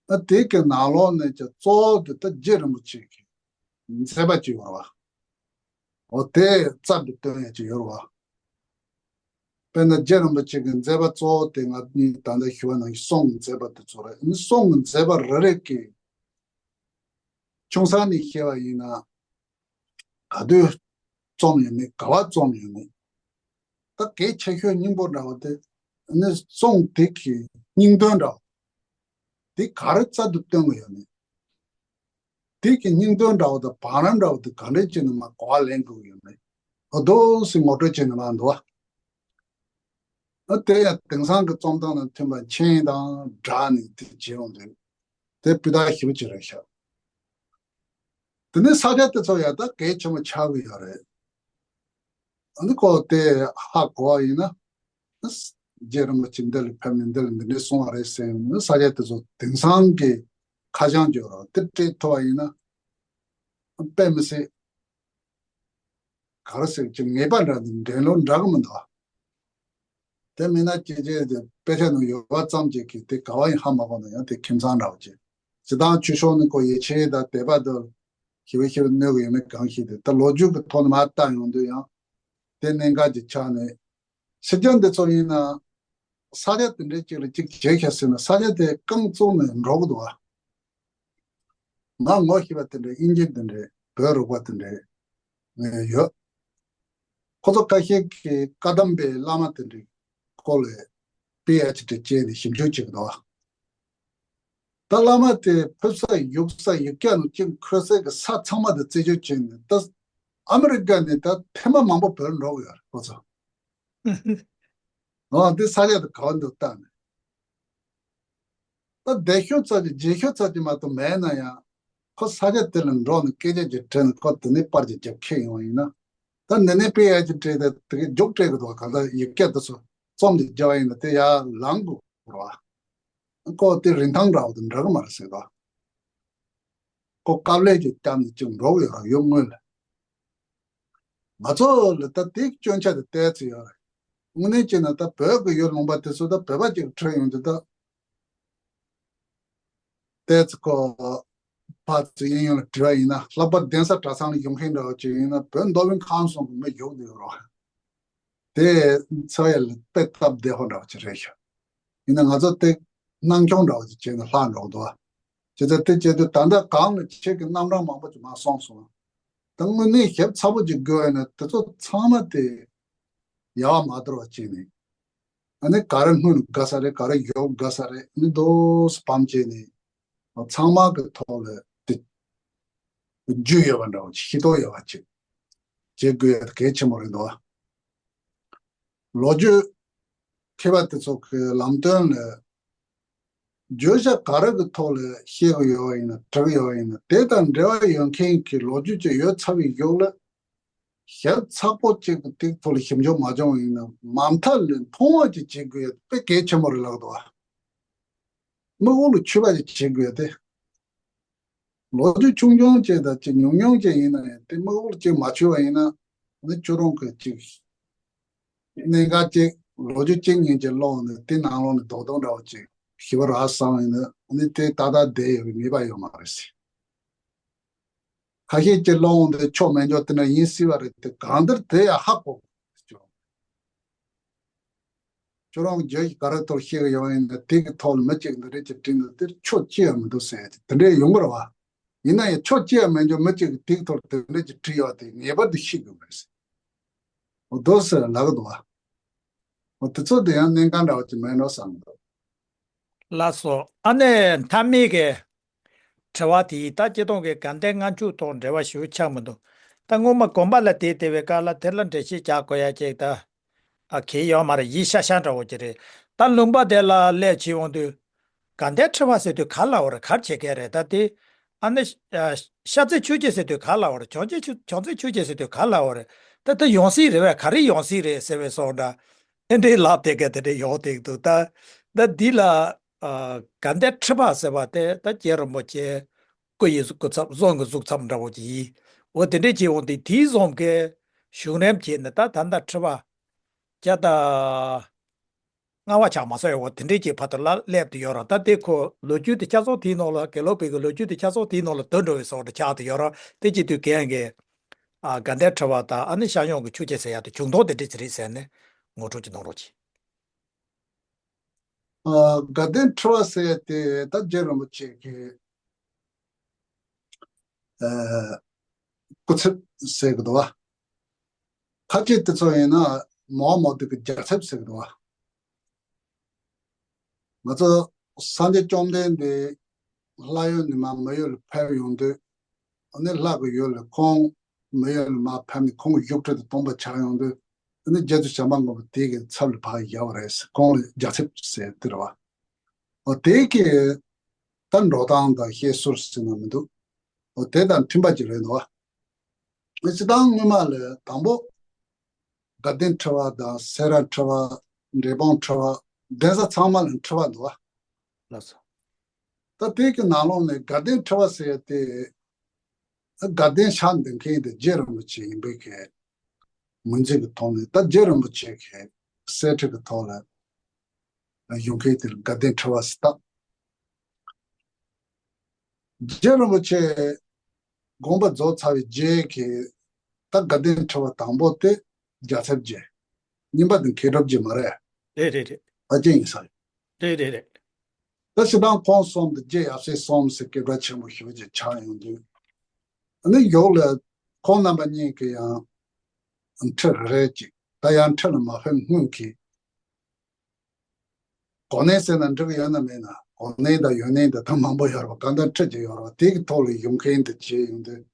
ཨ་དེ་གི་ནང་ལོགས་ནས་ཀྱང་གཙོ་བོ་དེ་ད་རྗེ་རིན་པོ་ཆེ་གི་མཛད་པ་ཅིག་ཡོད་རེད་བ། འོ་དེ་རྩལ་དུ་སྟོན་ཡ་ཅིག་ཡོད་རེད་བ། དཔེར་ན་རྗེ་རིན་པོ་ཆེ་གི་མཛད་པ་གཙོ་བོ་དེ་ང་གཉིས་ད་ལྟ་ཞུ་བ་ནང་བཞིན་གསུང་གི་མཛད་པ་དེ་ཚོ་རེད། ཨ་ནི་གསུང་གི་མཛད་པ་རེ་རེ་གི་ཆུང་ས་ནས་བཤད་པ་ཡིན་ན། ག་དུས་རྩོམ་ཡོད་མེད། ག་བ་རྩོམ་ཡོད་མེད། ད་གལ་ཆེ་ཤོས་སྙིང་པོ་འདྲ་བོ་དེ་ནི་གསུང་དེ་གི་སྙིང་དོན་འདྲ་བོ་དེ་ག་རེ་རྩལ་དུ་སྟོན་གི་ཡོད་མེད། དེ་གི་སྙིང་དོན་འདྲ་བོ་དང་བང་རིམ་འདྲ་བོ་དེ་ག་འདྲས་བྱས་ནས་མར་གོ་བ་ལེན་དགོས་ཀྱི་ཡོད་མེད། འོ་དོ་སེ་ངོ་སྤྲོད་བྱས་ནས་མར་འདུག་བ། ཨ་དེ་ཡང་དེང་སང་གི་རྩོམ་སྟངས་དང་མཐུན་པ་མཆན་དང་སྦྲགས་ནས་དེ་བྱེད་ཡོང་དུས་དེ་སྤུས་དག་ཞེ་པོ་ཅིག་རེད་ཤག། དེ་ནས་ས་ཆ་དེ་ཚོ་ཡང་ད་གལ་ཆེན་པོ་ཆགས་ཀྱི་ཡོད་རེད། ཨ་ནི་ཁོ་དེ་ཧ་གོ་བ་ཡིན་ན། རྗེ་རིན་པོ་ཆེ་འདི་ལ་ཕེབས་ནས་འདི་ལ་འདི་འདྲས་གསུངས་པ་རེད་ཟེར་ཡོང་ན། ས་སྐྱ་དེ་ཚོ་དེང་སང་གི་ཁ་བྱང་བརྗོད་རོགས་དེ་སྤྲད་ཐུབ་པ་ཡིན་ན་དཔེ་མི་སྲིད་ག་རེ་ཟེར་གྱི་ངེས་པ་འདྲ་འདི་འདྲེན་ལོ་འདྲ་གི་མི་འདུག་དེ་མིན་ན་སྐྱེ་ཆེ་དེ་དཔེ་ཆ་ནང་ཡོད་པ་ཙམ་གྱིས་ཀྱི་དེ་ག་བ་ཡིན་ཧ་མ་གོ་ན་ཡང་དེ་ཁྱིམ་ཚང་འདྲ་བོ་ཅིག་སྤྱི་བཏང་ཆོས་ཕྱོགས་ནས་ཁོ་ཡིད་ཆེས་དང་དད་པ་དང་ཞི་བའི་ཞི་བའི་གནོད་གི་ཡོད་མེད་གང་ཤེས་དེ་ད་ལོ་རྒྱུས་ཀྱི་ཐོག་ནས་མར་བལྟ་ཡོང་དུས་ཡང་དེ་གནད་འགག་ཅིག་ཆགས་ནས། སེར་སྐྱ་འདི་ཚོ་ཡིན་ན་ས་ཆ་དེ་འདྲའི་ཅིག་ལ་ཅིག་བྱས་ཤག་ཟེར་ན་ས་ཆ་དེ་རྐང་བཙུགས་ནས་འགྲོ་གི་འདུག་བ། ང་ངོ་ཤེས་པ་དེ་འདྲའི་དབྱིན་ཇི་དེ་འདྲའི་བོད་རིག་པ་དེ་འདྲའི་ངས་ཡོད། ཁོ་ཚོ་ཁ་ཤས་ཀྱིས་བཀའ་གདམས་པའི་བླ་མ་དེ་འདྲའི་སྐོར་ལ་པི་ཨེཆ་ཌི་བྱས་ནས་ཞིབ་འཇུག་བྱེད་ཀྱི་འདུག་བ། ད་བླ་མ་དེ་ཕེབས་ས་ཡོད་ས་ཡོད་སྐྱ་ནུ་ཅིག་འཁོད་སའི་གི་ས་ཚང་མ་དེ་རྩད་གཅོད་བྱས་ནས་ད་ཨ་མི་རི་ཀ་ནས་ད་ཐེངས་མ་མང་པོ་བོད་འགྲོ་གི་ཡོད་རེད་ཁོ་ཚོ། འོ་འདི་ས་ཆ་དེ་ག་བ་འདུག་བལྟ་ནས། ད་བདེ་ཤོས་ཚ་གི་རྗེས་ཤོས་ཚ་གི་མ་གཏོགས་མེད་ན་ཡང་ཁོ་ས་ཆ་དེ་ལ་འགྲོ་ནས་སྐད་ཆ་ཅིག་དྲིས་ནས་ཁོ་དེ་ནས་པར་ཅིག་རྒྱབ་ཁྱེར་ཡོང་བ་ཡིན་ན། ད་འདི་ནས་པི་ཨེཆ་ཌི་དེ་དེ་གི་མཇུག་སྤྲད་གི་འདུག་ག་ད་ཡིག་སྐད་དེ་ཚོ་རྩོམ་ཅིག་རྒྱབ་པ་ཡིན་ན་དེ་ཡར་ལངས་དགོས་རེད་བ། ཁོ་དེ་རིན་ཐང་འདྲ་བོ་དེ་འདྲ་གི་མ་རེད་ཟེར་དོ། ཁོ་དཀའ་ལས་ཅིག་བརྒྱབ་ནས་ཅིག་འགྲོ་གི་ཡོད་རེད་ཡོད་སྔོན་ལ། ང་ཚོ་ལ་ད་དེ་སྐྱོན་ཆ་དེ་བལྟས་ཚེ་ཡོད་རེད། དངོས་གནས་བྱས་ན་ད་བོད་ཀྱི་ཡུལ་ལུང་པ་དེ་ཚོ་ད་བོད་པ་ཅིག་ཁྲིད་ཡོང་དུས་ད་བལྟས་ཚེ་ཁོ་ཕར་ཚུར་གཡས་གཡོན་ལ་དྲི་བ་ཡིན་ན་ལྷག་པར་གདན་ས་གྲྭ་ཚང་ལ་ཡོང་མཁན་འདྲ་བོ་ཅིག་ཡིན་ན་བོད་མདོ་དབུས་ཁམས་གསུམ་གྱི་མི་བཞུགས་བསྡད་ཡོད་རེད། དེ་ཚོ་ཡ་ལ་དཔེ་སྟབས་བདེ་པོ་འདྲ་བོ་ཅིག་རེད་ཤག་ཡིན་ན་ང་ཚོ་དེ་སྣང་ཆུང་འདྲ་བོ་ཅིག་བྱས་ན་ལྷག་འགྲོ་གི་འདུག་བ། བྱས་ཙང་དེ་བྱས་དུས་ད་ལྟ་གང་ལ་ཁྱེད་ཀྱི་རྣམ་གྲངས་མང་པོ་ཅིག་མར་སོང་སོང་། ད་དངོས་གནས་ཞིབ་ཚགས་པོ་ཅིག་དགོས་ཡོད་ན་དེ་ཚོ་ཚང་མ་དེ་ཡལ་བ་མ་དོར་བ་བྱས་ནས། ཨ་ནི་ག་རེ་སྔོན་དགའ་ས་རེད་ག་རེ་ཡོག་དགའ་ས་རེད་ཨ་ནི་རྡོ་སི་བམ་བྱས་ནས་ཚང་མ་གི་ཐོག་ལ་དེ་རྒྱུས་ཡོད་པ་འདྲ་བོ་ཅིག་ཤེས་རྟོགས་ཡོད་པ་ཅིག་བྱེད་དགོས་ཡ་དེ་གལ་ཆེན་པོ་རེད་འདུག་བ། ལོ་རྒྱུས་མཁས་པ་དེ་ཚོ་གི་ལམ་སྟོན་ལ་བརྗོད་བྱ་ག་རེ་གི་ཐོག་ལ་བཤད་གི་ཡོད་པ་ཡིན་ན་འབྲི་གི་ཡོད་པ་ཡིན་ན་དེ་དང་འབྲེལ་བ་ཡོད་མཁན་གྱི་ལོ་རྒྱུས་ཅིག་ཡོད་ཚར་བའི་གཞུག་ལ་ཞིབ་ཚགས་པོ་ཅིག་གི་དེའི་ཐོག་ལ་ཞིབ་འཇུག་མ་བྱུང་བ་ཡིན་ན་མ་མཐའ་ལ་མཐོང་བ་ཅིག་བྱེད་དགོས་ཡ་དཔེ་གལ་ཆེན་པོ་རེད་ལབ་འདུག་བ། མིག་དབང་ལ་ཆུད་པ་ཅིག་བྱེད་དགོས་ཏེ། ལོ་རྒྱུས་ཆུང་ཆུང་ཅིག་དང་ཅིག་ཉུང་ཉུང་ཅིག་ཡིན་ན་ཡང་དེ་མིག་དབང་ལ་ཅིག་མ་ཆུད་པ་ཡིན་ན་ནི་ཁྱོད་རང་གི་ཅིག་གནད་འགག་ཅིག་ལོ་རྒྱུས་ཅིག་ཉིན་ཅིག་ཀློག་ནས་དེ་ནང་ལོགས་ནས་རྡོག་རྡོག་འདྲ་བོ་ཅིག་ཞིབ་པ་རག་སོང་ཡིན་ན་ནི་དེ་ཏག་ཏག་བསྡད་ཡོད་པའི་ངེས་པ་ཡོད་མ་རེད་ཟེར། ཁ་ཤས་ཀྱིས་ཀློག་འོང་དུས་ཆོ་མེད་འཇོག་དེ་འདྲ་ཡིན་སྲིད་པ་རེད་དེ་གང་ལྟར་དེ་ཡང་ཧ་གོ་དགོས། ཁྱོད་རང་གི་བརྗོད་གཞི་ག་རེ་ཐོག་བཤད་གི་ཡོང་ཡིན་ན་དེ་གི་ཐོག་ལ་མི་གཅིག་འདི་འདྲས་ཀྱི་བྲིས་འདུག་དེར་ཆོ་ཅི་ཡང་མི་འདུག་ཟེར་ཡ་དེ་འདྲས་ཡོང་གི་རེད་བ། ཡིན་ན་ཡང་ཆོ་ཅི་ཡང་མེད་འཇོག་མི་གཅིག་གི་དེ་གི་ཐོག་ལ་དེ་འདྲས་ཀྱི་བྲིས་ཡོད་དེ་ངེས་པར་དུ་ཤེས་དགོས་མ་རེད་ཟེར། འོ་དོ་ཟེར་ལབ་གི་འདུག་བ། འོ་དེ་ཚོ་དེ་ཡང་གནད་འགག་འདྲ་བ་ཅིག་མེད་འགྲོ་བསམ་གི་འདུག་ལགས་སོ། ཨ་ནེ་མཐའ་མའི་གི་དྲི་བ་དེ་ཡིས་ད་སྤྱི་བཏང་གི་དགའ་ལྡན་ལྔ་མཆོད་ཐོག་འབྲེལ་བ་ཞུ་ཆགས་མི་འདུག་ད་སྔོན་མ་དགོན་པ་ལ་དེ་དེ་བའི་སྐབས་ལ་དེ་ལ་འགྲེལ་བཤད་རྒྱག་དགོས་ཡ་ཅིག་ད་ཨ་གལ་ཡོད་མ་རེད། ཡིན་ཤ་ཤ་འདྲ་བོ་ཅིག་རེད། ད་ལུང་པ་དེ་ལ་སླེབས་བྱེད་འོང་དུས་དགའ་ལྡན་ཁྲི་པ་ཟེར་དུས་ག་ལ་བ་རེད། ག་རེ་བྱེད་མཁན་རེད། ད་དེ་ཨ་ནི་ཤ་ཚའི་ཆོས་སྐྱིད་ཟེར་དུས་ག་ལ་བ་རེད། བྱང་ཆུབ་ཆོས་བྱང་ཆུབ་ཆོས་སྐྱིད་ཟེར་དུས་ག་ལ་བ་རེད། ད་དེ་ཡོང་སྲིད་རེད་བས། ག་རེ་ཡོང་སྲིད་རེད་ཟེར་བའི་སོགས་འདྲ་དེ་འདྲའི་ལབ་དེ་ག་དེ་འདྲའི་ཡོང་དེ་འདུག་ད་ད་འདི་ལ། ཨ་དགའ་ལྡན་ཁྲི་པ་ཟེར་བ་དེ་ད་རྗེ་རིན་པོ་ཆེ་སྐུ་ཡི་སྐུ་ཚབ་གཟུངས་ཀྱི་གཟུངས་ཚབ་འདྲ་བོ་ཅིག་ཡིན། འོ་དེ་འདྲས་བྱས་འོང་དུས་དེའི་གཟུངས་ཀྱི་གཞུང་རིམ་བྱས་ནས་ད་ད་ལྟ་ཁྲི་པ་བརྒྱ་དང་ལྔ་པ་ཆགས་མ་སོང་ཡ། འོ་དེ་འདྲས་ཀྱི་བར་དུ་ལ་སླེབས་ཏེ་ཡོད་ར། ད་དེ་ཁོ་ལོ་རྒྱུས་དེ་ཆ་ཚང་དེའི་ནང་ལ་དགེ་ལུགས་པའི་གི་ལོ་རྒྱུས་དེ་ཆ་ཚང་དེའི་ནང་ལ་དོན་འགྲོ་བའི་སོགས་དེ་ཆགས་ཏེ་ཡོད་ར། དེ་བྱེད་དུས་གན་གི་ཨ་དགའ་ལྡན་ཁྲི་པ་དང་ཨ་ནི་ཤར་ཡོང་གི་ཆོས་སྐྱིད་ཟེར་ཡ་དེ་བྱུང་ཐོག་དེ་འདྲས་ཅིག་རེད་ཟེར་ནས་ངོ་སྤྲོད་ཅིག་གནང་རོགས་གྱིས། ཨ་དགའ་ལྡན་ཁྲི་པ་ཟེར་ཡ་དེ་ད་རྗེ་རིན་པོ་ཆེ་གི་ཨ་སྐུ་ཚབ་ཟེར་གི་འདུག་བ། ཁ་ཆེ་དེ་ཚོ་ཡིན་ན་མོ་མོ་དེ་གི་རྒྱལ་ཚབ་ཟེར་གི་འདུག་བ། ང་ཚོ་སངས་རྒྱས་བཅོམ་ལྡན་འདས་ལྷ་ཡུལ་ནས་མར་མི་ཡུལ་ལ་ཕེབས་ཡོང་དུས། ཨ་ནི་ལྷ་གི་ཡུལ་ལ་ཁོང་མི་ཡུལ་ལ་མར་ཕེབས་ནས་ཁོང་གི་བཞུགས་ཁྲི་དེ་སྟོང་པ་ཆགས་ཡོང་དུས། ཨ་ནི་རྗེ་བཙུན་བྱམས་པ་མགོན་པོ་དེ་གི་ཚབ་ལ་ཕར་བཞག་པ་རེད་ཟེར། ཁོང་ལ་རྒྱལ་ཚབ་ཟེར་དེ་རེད་བ། འོ་དེ་གི་ད་འགྲོ་སྟངས་དང་བཤད་སྲོལ་ཟེར་ན་མི་འདུག་འོ་དེ་དང་མཐུན་པ་ཅིག་རེད་འདུག་བ། སྤྱི་བཏང་སྔོན་མ་ལ་དང་པོ་དགའ་ལྡན་ཁྲི་པ་དང་སེ་ར་ཁྲི་པ་ འབྲས་སྤུངས་ཁྲི་པ། གདན་ས་ཚང་མ་ལ་ཁྲི་པ་འདུག་བ། ལགས་སོ། ད་དེ་གི་ནང་ལོགས་ནས་དགའ་ལྡན་ཁྲི་པ་ཟེར་ཡ་དེ། དགའ་ལྡན་ཕྱག་འདོན་མཁན་དེ་རྗེ་རིན་པོ་ཆེ་ཡིན་པའི་གི་ངོས་འཛིན་གྱི་ཐོག་ནས། ད་རྗེ་རིན་པོ་ཆེ་གི་གསེར་ཁྲི་གི་ཐོག་ལ་ཡོང་མཁན་དེ་ལ་དགའ་ལྡན་ཁྲི་པ་ཟེར་ད། རྗེ་རིན་པོ་ཆེ་དགོངས་པ་རྫོགས་ཚར་བའི་རྗེས་ཀྱི་ད་དགའ་ལྡན་ཁྲི་པ་དང་པོ་དེ་རྒྱལ་ཚབ་རྗེ། གཉིས་པ་དེ་མཁས་གྲུབ་རྗེ་མ་རེད། རེད་རེད་རེད། ཨ་ཅེ་ཡིན་ས་རེད། རེད་རེད་རེད། ད་སྤྱིར་བཏང་ཁོང་གསུམ་དེ་རྗེ་ཡབ་སྲས་གསུམ་ཟེར་སྐད་གྲགས་ཆེན་པོ་ཞེ་པོ་ཅིག་ཆགས་ཡོང་དུས། ཨ་ནི་ཡོག་ལ་ཁོང་རྣམ་པ་གཉིས་ཀྱི་ཡང་ཁྲི་རེ་རེ་ཅིག་ད་ཡང་ཁྲི་ལ་མ་ཕེབས་སྔོན་གྱི། གོ་གནས་ཟེར་ན་འགྲིག་གི་ཡོད་ན་མེད་ན། གོ་གནས་དང་ཡོན་གནས་དང་ད་མང་པོ་ཡོད་རེད་པ། གང་ལྟར་ཁྲི་ཅིག་ཡོད་རེད་པ། དེ་གི་ཐོག་ལ་ཡོང་མཁན་དེ་བྱས་ཡོང་དུས།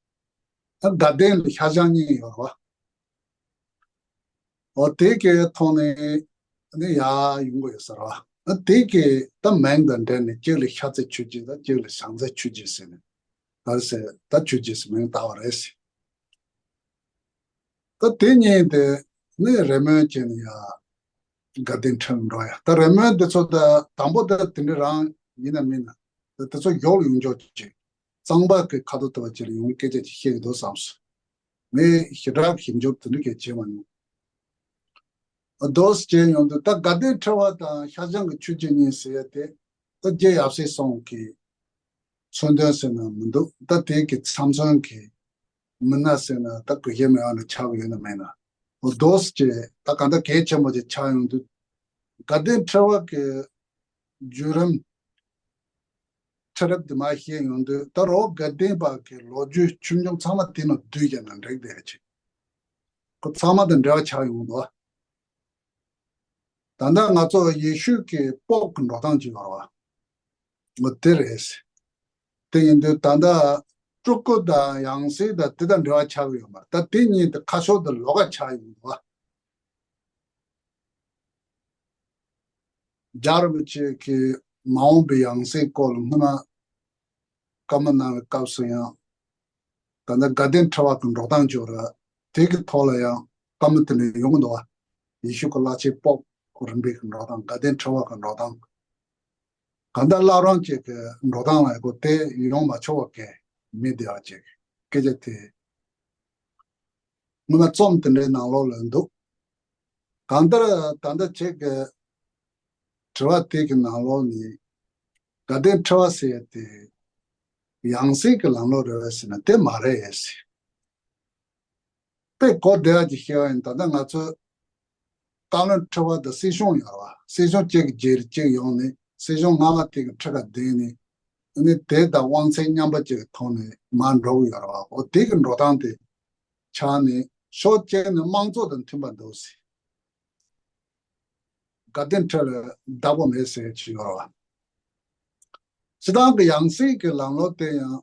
ད་དགའ་ལྡན་ལ་ཤར་བྱང་གཉིས་ཡོད་རེད་པ། འོ་དེ་གའི་ཐོག་ནས་ནི་ཡར་ཡོང་གི་ཡོད་ས་རེད་པ། དེ་གའི་ད་མིང་དང་འབྲེལ་ནས་གཅིག་ལ་ཤར་རྩེ་ཆོས་རྗེ་དང་གཅིག་ལ་བྱང་རྩེ་ཆོས་རྗེ་ཟེར་ནས། ག་རེ་ཟེར། ད་ཆོས་རྗེ་ཟེར་མིང་བཏགས་པ་རེད་ཟེར། ད་དེ་གཉིས་དེ་ནི་རེ་སྨོན་བྱས་ནས་ཡར་དགའ་ལྡན་ཁྲི་ལ་འགྲོ་ཡ། ད་རེ་སྨོན་དེ་ཚོ་ད་དང་པོ་ད་དེ་འདྲ་རང་ཡིན་ན་མིན་ན། ད་དེ་ཚོ་ཡོག་ལ་ཡོང་ཆོག་ཅིག་གཙང་པ་གི་ཁ་ཐུག་ལྟ་བུ་ཅིག་ལ་ཡོང་བའི་སྐད་ཆ་ཅིག་བཤད་ཀྱི་འདུག་བསམ་སོང་། ངས་ཞེ་དྲག་ཞིབ་འཇུག་དེ་འདྲ་གས་བྱས་མ་མྱོང་། རྡོ་སྐྱེལ་ཡོང་དུས་ད་དགའ་ལྡན་ཁྲི་པ་དང་ཤར་བྱང་གི་ཆོས་རྗེ་གཉིས་ཟེར་ཡ་དེ། ད་རྗེ་ཡབ་སྲས་གསུམ་གྱི་མཚོན་དོན་ཟེར་ན་མི་འདུག་ད་དེ་གི་ཚབ་མཚོན་གྱི་མི་སྣ་ཟེར་ན་ད་དགོས་གལ་མེད་པ་འདྲ་ཆགས་ཀྱི་ཡོད་ན་མེད་ན། འོ་རྡོ་སྐྱེལ་ད་གང་ལྟར་གལ་ཆེན་པོ་ཅིག་ཆགས་ཡོང་དུས། དགའ་ལྡན་ཁྲི་པ་གི་བརྒྱུད་རིམ། ཁྲི་རབས་དེ་མར་བཤད་ཡོང་དུས། ད་རོགས་དགའ་ལྡན་པ་གི་ལོ་རྒྱུས་ཆུང་ཆུང་ཚང་མ་དེ་ནང་བསྡུས་བྱས་ན་འགྲིག་བསྡད་ཅིག་ཁོ་ཚང་མ་དང་འབྲེལ་བ་ཆགས་ཡོང་འདུག་ད་ལྟ་ང་ཚོ་ཡེ་ཤུ་གི་སྤོག་གི་འགྲོ་སྟངས་ཅིག་ཡོད་རེད་པ། འོ་དེ་རེད། དེ་ཡིན་དུས་ད་ལྟ་སྤྲུལ་སྐུ་དང་ཡང་སྲིད་དང་དེ་དང་འབྲེལ་བ་ཆགས་ཀྱི་ཡོད་མ་རེད། ད་དེ་གཉིས་དེ་ཁ་ཕྱོགས་དེ་ལོགས་ཀ་ཆགས་ཡོང་འདུག་རྒྱལ་བ་རིན་པོ་ཆེ་གིས་མ་འོངས་པའི་ཡང་སྲིད་སྐོར་ལ་སྔོན་མ་བཀའ་མོལ་གནང་བའི་སྐབས་སུ་ཡང་། ད་ལྟ་དགའ་ལྡན་ཁྲི་པ་གི་འགྲོ་སྟངས་ཅིག་ཡོད་རེད། དེ་གི་ཐོག་ལ་ཡང་བཀའ་མོལ་དེ་འདྲ་ཡོང་གི་འདུག་པ། ཡེ་ཤུ་གི་བླ་ཆེན་པོབ་རིམ་པས་གི་འགྲོ་སྟངས། དགའ་ལྡན་ཁྲི་པ་གི་འགྲོ་སྟངས། གང་ལྟར་བླ་བྲང་ཅིག་གི་འགྲོ་སྟངས་ལ་ཡག་པོ་དེ་ཡོང་མ་ཆོག་པ་གི་མི་བདེ་བ་ཅིག་སྐད་ཆ་དེ། སྔོན་མ་རྩོམ་དེ་འདྲའི་ནང་ལོགས་ལ་འདུག་གང་ལྟར་ད་ལྟ་ཁྱེད་ཀྱི་དྲི་བ་དེ་གི་ནང་ལོགས་ནས་དགའ་ལྡན་ཁྲི་པ་ཟེར་ཡ་དེ་ཡང་སྲིད་ཀྱི་ལམ་ལུགས་རེད་པས་ཟེར་ན་དེ་མ་རེད་ཟེར། དཔེ་གོ་བདེ་བ་ཅིག་བཤད་པ་ཡིན། ད་ལྟ་ང་ཚོ་བཀའ་བློན་ཁྲི་པ་དང་སྲིད་སྐྱོང་ཡོད་རེད་པ། སྲིད་སྐྱོང་གཅིག་གི་རྗེས་ལ་གཅིག་ཡོང་ནས་སྲིད་སྐྱོང་སྔ་མ་དེ་གི་ཁྲི་ཁར་བསྡད་ནས། ཨ་ནི་དེ་དང་དབང་ཚད་མཉམ་པ་ཅིག་གི་ཐོག་ནས་མར་འགྲོ་གི་ཡོད་རེད་པ། འོ་དེ་གི་འགྲོ་སྟངས་དེ་ཆགས་ནས་ཕྱོགས་གཅིག་ནས་དམངས་གཙོ་དང་མཐུན་པ་འདུག་ཟེར། དགའ་ལྡན་ཁྲི་ལ་བདག་པོ་མེད་ཟེར་གྱི་ཡོད་རེད་པ། སྤྱིར་བཏང་གི་ཡང་སྲིད་ཀྱི་ལམ་ལུགས་དེ་ཡང་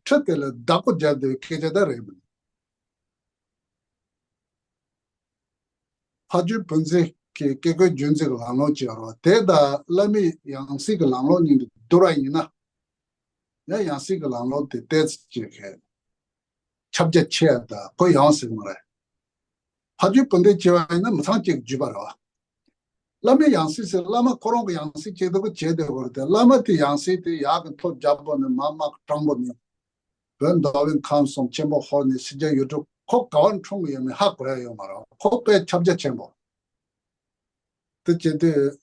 ཁྲི་དེ་ལ་བདག་པོ་རྒྱག་འདོད་སྐད་ཆ་ད་རེད་མིན། ཕ་རྒྱུད་བུ་འཛིན་གྱི་བཀས་བཀོད་རྒྱུད་འཛིན་གྱི་ལམ་ལུགས་ཅིག་ཡོད་རེད་པ། དེ་དང་བླ་མའི་ཡང་སྲིད་ཀྱི་ལམ་ལུགས་གཉིས་དེ་བསྡུར་བ་ཡིན་ན། ཡང་ཡང་སྲིད་ཀྱི་ལམ་ལུགས་དེ་ཏོག་ཙམ་ཅིག་གི་ཁྱབ་རྒྱ་ཆེ་ཡ་ད་གུ་ཡངས་ཟེར་གྱི་མ་རེད། ཕ་རྒྱུད་བུ་འཛིན་བྱས་པ་ཡིན་ན་མི་ཚང་གཅིག་བརྒྱུད་པ་རེད་པ། བླ་མའི་ཡང་སྲིད་ཟེར། བླ་མ་ཁོ་རང་གི་ཡང་སྲིད་ཅིག་ད་གུ་བྱས་བསྡད་པ་རེད་དེ། བླ་མ་དེ་ཡང་སྲིད་དེ་ཡག་གི་མཐོ་རྒྱ་པོ་ནས་མར་དམའ་གི་སྤྲང་པོ་ནས། བོད་མདོ་དབུས་ཁམས་གསུམ་ཆེན་པོ་ཧོར་ནས་སེར་སྐྱ་ཡུལ་གྲུ་ཁོ་ག་བ་འཁྲུངས་ཡོད་མེད་ཧ་གོ་ཡ་ཡོད་མ་རེད། ཁོ་དཔེ་ཁྱབ་རྒྱ་ཆེན་པོ། དེ་བྱེད་དུས།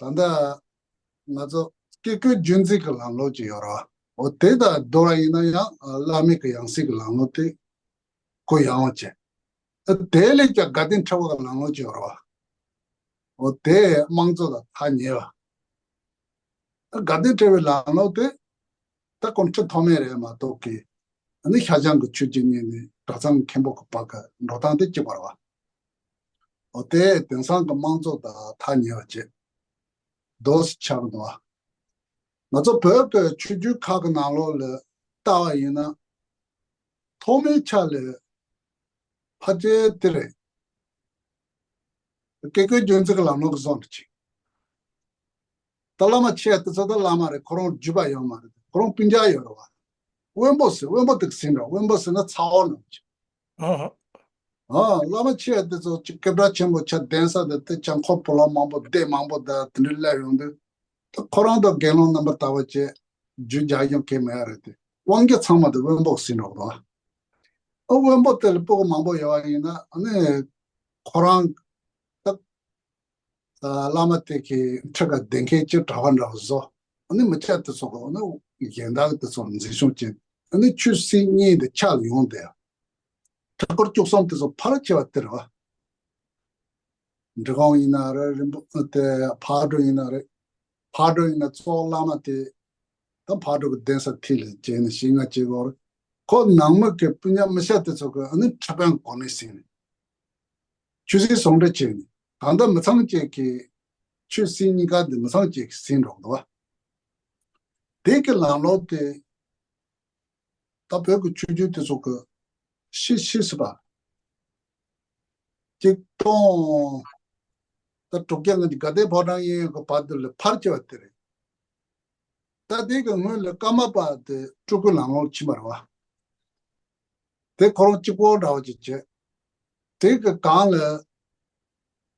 ཨ། ད་ལྟ་ང་ཚོ་བཀས་བཀོད་རྒྱུད་འཛིན་གྱི་ལམ་ལུགས་ཅིག་ཡོད་རེད་པ། འོ་དེ་དང་བསྡུར་བ་ཡིན་ན་ཡང་བླ་མའི་གི་ཡང་སྲིད་ཀྱི་ལམ་ལུགས་དེ་གུ་ཡངས་པ་བྱས། ཨ། དེ་ལས་ཀྱང་དགའ་ལྡན་ཁྲི་པ་གི་ལམ་ལུགས་ཅིག་ཡོད་རེད་པ། འོ་དེ་དམངས་གཙོ་དང་ཐག་ཉེ་བ། དགའ་ལྡན་ཁྲི་པའི་ལམ་ལུགས་དེ་ད་ཁོང་ཁྲི་ཐོག་མའི་རེད་མ་གཏོགས་ཀྱི། ཨ་ནི་ཤར་བྱང་གི་ཆོས་བརྒྱུད་གཉིས་ནས་གྲྭ་ཚང་མཁན་པོ་གི་བར་གྱི་འགྲོ་སྟངས་དེ་གཅིག་པ་རེད་པ། འོ་དེ་དེང་སང་གི་དམངས་གཙོ་དང་ཐག་ཉེ་བ་བྱས། རྡོ་སྐྱེལ་འདུག་པ། ང་ཚོ་བོད་ཀྱི་ཆོས་བརྒྱུད་ཁག་གི་ནང་ལོགས་ལ་ལྟ་བ་ཡིན་ན། ཐོག་མའི་ཆ་ལ་ཕལ་ཆེར་དེ་རེད། བཀས་བཀོད་རྒྱུད་འཛིན་གྱི་ལམ་ལུགས་ཀྱི་བཟོ་འདྲ་ཅིག་ད་བླ་མ་ཆེ་དེ་ཚོ་ད་བླ་མ་རེད། ཁོ་རང་བརྒྱུད་པ་ཡོད་མ་རེད། ཁོ་རང་སྤུན་ཀྱག་ཡོད་རེད་པ། དབོན་པོ་ཟེར། དབོན་པོ་དེ་ཟིན་ར། དབོན་པོ་ཟེར་ན་ཚ་བོ་ནང་ཅིག་ཨ་ཧ། ཨ་བླ་མ་ཆེ་བ་དེ་ཚོ་ཅིག་སྐད་གྲགས་ཆེན་པོ་ཆ་ལྡན་ས་དེ་དེ་ཅང་ཁོ་བུ་ལོན་མང་པོ་སྡེ་མང་པོ་དང་དེ་འདྲ་སླེབས་ཡོང་དུས། ད་ཁོ་རང་དང་དགེ་སློང་རྣམ་པར་དག་པ་བཅས་རྒྱུ་རྒྱག་ཡོང་གི་མེད་རེད་དེ། དབང་རྒྱུ་ཚང་མ་དེ་དབོན་པོ་ཟིན་འགྲོ་གི་འདུག་ཨ་དབོན་པོ་དེ་ལ་སྤུ་གུ་མང་པོ་ཡོད་པ་ཡིན་ན་ཨ་ནི་ཁོ་རང་ད་བླ་མ་དེ་གི་ཁྲི་ཁ་བསྡད་མཁན་གྱི་གྲྭ་པ་འདྲ་བོ་བཟོ། ཨ་ནི་མི་སྐྱ་དེ་ཚོ་གི་ཨ་ནི་གཞན་དག་དེ་ཚོ་འཛིན་སྐྱོང་བྱེད། ཨ་ནི་ཆོས་སྲིད་གཉིས་དེ་ཆ་ལ་ཡོང་དེ། ཁྲི་སྐོར་བཅུ་གསུམ་དེ་ཚོ་ཕལ་ཆེ་བ་དེ་རེད་བ། འབྲི་གུང་ཡིན་ན་རེད། རིན་པོ་དེ་ཕག་གྲུ་ཡིན་ན་རེད། ཕག་གྲུ་ཡིན་ན་གཙོ་བོ་བླ་མ་དེ་ད་ཕག་གྲུ་གི་གདན་ས་ཐིག་ལེ་བྱས་ནས་ཤིང་ང་བྱེད་དགོས་རེད། ཁོ་ནང་མི་གི་སྤུན་ཉག་མི་སྐྱ་དེ་ཚོ་གི་ཨ་ནི་ཁྲི་པའི་གོ་གནས་ཟིན་ནས་ཆོས་སྲིད་ཟུང་འབྲེལ་བྱས་ནས་གང་ལྟར་མི་ཚང་གཅིག་གི་ཆོས་སྲིད་གཉིས་ཀ་དེ་མི་ཚང་གཅིག་གི་ཟིན་འགྲོ་གི་འདུག་བ། དེ་གི་ལམ་ལུགས་དེ། ད་བོད་ཀྱི་ཆོས་བརྒྱུད་དེ་ཚོ་གི་ཤི་ཤི་སྲིད་པ། གཅིག་སྟོང་ད་དྲུག་བརྒྱ་ང་ཚོ་དགའ་ལྡན་ཕོ་བྲང་གཡས་གཡོན་གྱི་བར་དུ་ལ་ཕལ་ཆེ་བ་དེ་རེད། ད་དེ་གི་སྔོན་ལ་ཀརྨ་པ་དེ་སྤྲུལ་སྐུ་ལམ་ལུགས་ཕྱིན་པ་རེད་བ། དེ་ཁོ་རང་གཅིག་པོ་འདྲ་བ་ཅིག་བྱས། དེ་གི་སྒང་ལ་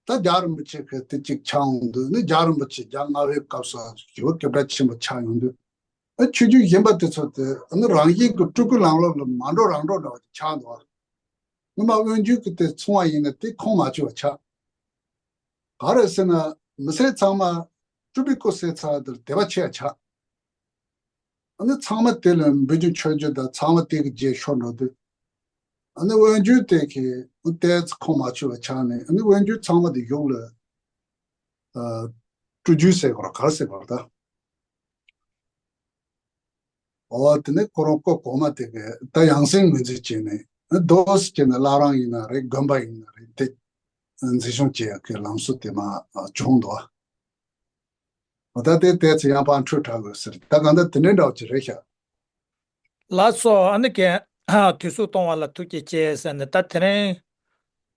ད་རྒྱལ་བ་རིན་པོ་ཆེ་གི་དེ་གཅིག་ཆགས་འོང་དུས་ནི་རྒྱལ་བ་རིན་པོ་ཆེ་རྒྱལ་ལྔ་པའི་སྐབས་སུ་ཞེ་པོ་སྐད་གྲགས་ཆེན་པོ་ཆགས་ཡོང་དུས། ཨ་ཆོས་བརྒྱུད་གཞན་པ་དེ་ཚོ་དེ་ཨ་ནི་རང་བཞིན་གྱི་སྤྲུལ་སྐུ་ལམ་ལུགས་ལ་མ་འགྲོ་རང་འགྲོ་འདྲ་བ་ཅིག་ཆགས་འདུག་བ། སྔོན་མ་དབོན་བརྒྱུད་ཀྱི་དེ་མཚུངས་པ་ཡིན་ན་དེ་ཁུངས་མ་ཆོད་པ་ཆགས། ག་རེ་ཟེར་ན་མི་སེར་ཚང་མ་སྤྲུལ་པའི་སྐུ་གསོལ་ཚར་དེར་དད་པ་ཆེ་བ་ཆགས། ཨ་ནི་ཚང་མ་དེ་ལ་འབུལ་རྒྱུ་མཆོད་རྒྱུ་དང་ཚང་མ་དེ་གི་རྗེས་ཤོར་འགྲོ་དུས། ཨ་ནི་དབོན་བརྒྱུད་དེ་གི་ཏོག་ཙམ་ཁུངས་མ་ཆོད་པ་ཆགས་ནས་ཨ་ནི་དབོན་བརྒྱུད་ཚང་མ་དེ་གཞུག་ལ་ཨ་སྤྲུལ་བརྒྱུད་ཟེར་དགོས་ར་ག་རེ་ཟེར་དགོས་ར་ད། འོ་དེ་ནས་ཁོ་རང་སྐུ་གོང་མ་དེ་གི་ད་ཡང་སྲིད་ངོས་འཛིན་བྱས་ནས་ཨ་རྡོ་སི་བྱས་ནས་བླ་བྲང་ཡིན་ན་རེད། དགོན་པ་ཡིན་ན་རེད། དེ་འཛིན་སྐྱོང་བྱེད་ཡག་གི་ལམ་སྲོལ་དེ་མར་བྱུང་འདུག་འོ་ད་དེ་ཏོག་ཙམ་ཡང་ཕར་འཕྲོས་དྲགས་དགོས་ཟེར། ད་གང་ལྟར་དེ་འདྲའི་འདྲ་བོ་ཅིག་རེད་ཤག་ལགས་སོ། ཨ་ནི་རྒན་དུས་ཚོད་གཏོང་བ་ལ་ཐུགས་རྗེ་ཆེ་ཟེར་ནས། ད་དེ་རིང་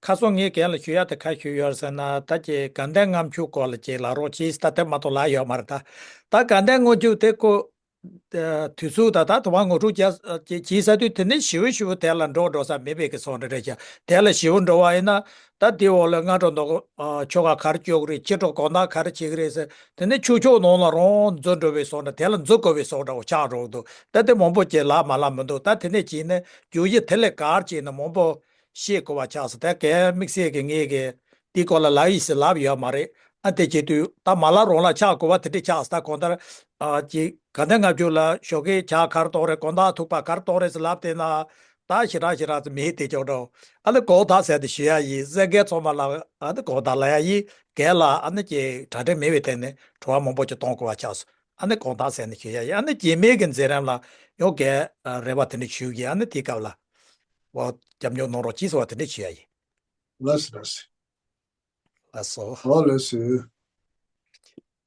ཁ་སང་ངས་རྒན་ལ་ཞུ་ཡག་དེ་ག་ཞུས་ཡོད་ཟེར་ན། ད་ཀྱི་དགའ་ལྡན་ལྔ་མཆོད་སྐོར་ལ་ཅིག་ལབ་རོགས་གྱིས། ད་དེ་མ་གཏོགས་ལབ་ཡོད་མ་རེད། ད་ད་དགའ་ལྡན་ལྔ་མཆོད་དེ་ཀོ་དུས་ཚོད་ད་ད་དུ་བ་ངོ་སྤྲོད་བྱས་བྱས་ས་དུས་དེ་ནི་ཞེ་པོ་ཞེ་པོ་དེ་ལ་འགྲོ་འགྲོ་ས་མེད་པའི་གི་ཚོགས་འདུ་རེད་ཤག་དེ་ལ་ཞེ་པོ་འགྲོ་བ་ཡིན་ན། ད་དེའི་འོག་ལ་སྔ་དྲོ་མདོ་ཆོ་ག་ག་རེ་སྤྱོད་ཀྱི་རེད། ཕྱི་དྲོ་དགོང་དག་ག་རེ་བྱེད་ཀྱི་རེད་ཟེར། དེ་ནས་ཆོས་ཕྱོགས་ནང་ལ་རང་འཛུལ་འགྲོ་བའི་བཟོ་འདྲ། དེ་ལ་འཛུལ་དགོས་པའི་བཟོ་འདྲ་བོ་ཆགས་འགྲོ་གི་འདུག་ད་དེ་མང་པོ་ཅིག་ལབ་མ་ལབ་མི་འདུག་ད་དེ་ནས་བྱས་ནས་བརྗོད་གཞི་དེ་ལས་ག་རེ་བྱས་ནས་མང་པོ་བཤད་དགོས་པ་ཆགས་སོང་། ད་གན་དམིགས་བསལ་གྱི་ངས་ཀྱི་དེའི་སྐོར་ལ་ལབ་ཡིན་ཟེར་ལབ་ཡོད་མ་རེད། ཨ་དེ་བྱེད་དུས་ད་མ་ལབ་རང་ལ་ཆགས་དགོས་པ་དེ་འདྲ་ཆགས་སོང་། ད་གང་ལྟར་ཨ་ཅིག་དགའ་ལྡན་ལྔ་མཆོད་ལ་ཞོགས་ཀས་ཇ་ག་རེ་གཏོང་རེད། དགོང་དག་ཐུག་པ་ག་རེ་གཏོང་རེད་ཟེར་ལབ་བསྡད་ན། ད་ཞེ་དྲག་ཞེ་དྲག་ཙམ་མི་ཧེ་དེ་ཅོག་འགྲོ། ཨ་ནི་དགོང་དག་ཟེར་ཏེ་ཞུ་ཡ་ཡིན། གསན་མཁན་ཚང་མ་ལ་ཨ་ནི་དགོང་དག་ལབ་ཡ་ཡིན། རྒན་ལ་ཨ་ནི་ཀྱི་གྲ་སྒྲིག་མེད་པའི་ཐད་ནས་དྲི་བ་མང་པོ་ཅིག་གཏོང་དགོས་པ་ཆགས་སོང་། ཨ་ནི་དགོང་དག་ཟེར་ནས་ཞུ་ཡ་ཡིན། ཨ་ནི་རྗེས་མའི་གི་མཛད་རིམ་ལ་ཡང་རྒན་རེ་བ་དེ་འདྲ་ཞུ་གི། ཨ་ནི་དེའི་སྐབས་ལ་འོ་སྐྱབས་འཇུག་གནང་རོགས་གྱིས་ཟེར་བ་དེ་འདྲ་ཞུ་ཡ་ཡིན། ལགས་སོ་ལགས་སོ། ལགས་སོ། འོ་ལགས་སོ།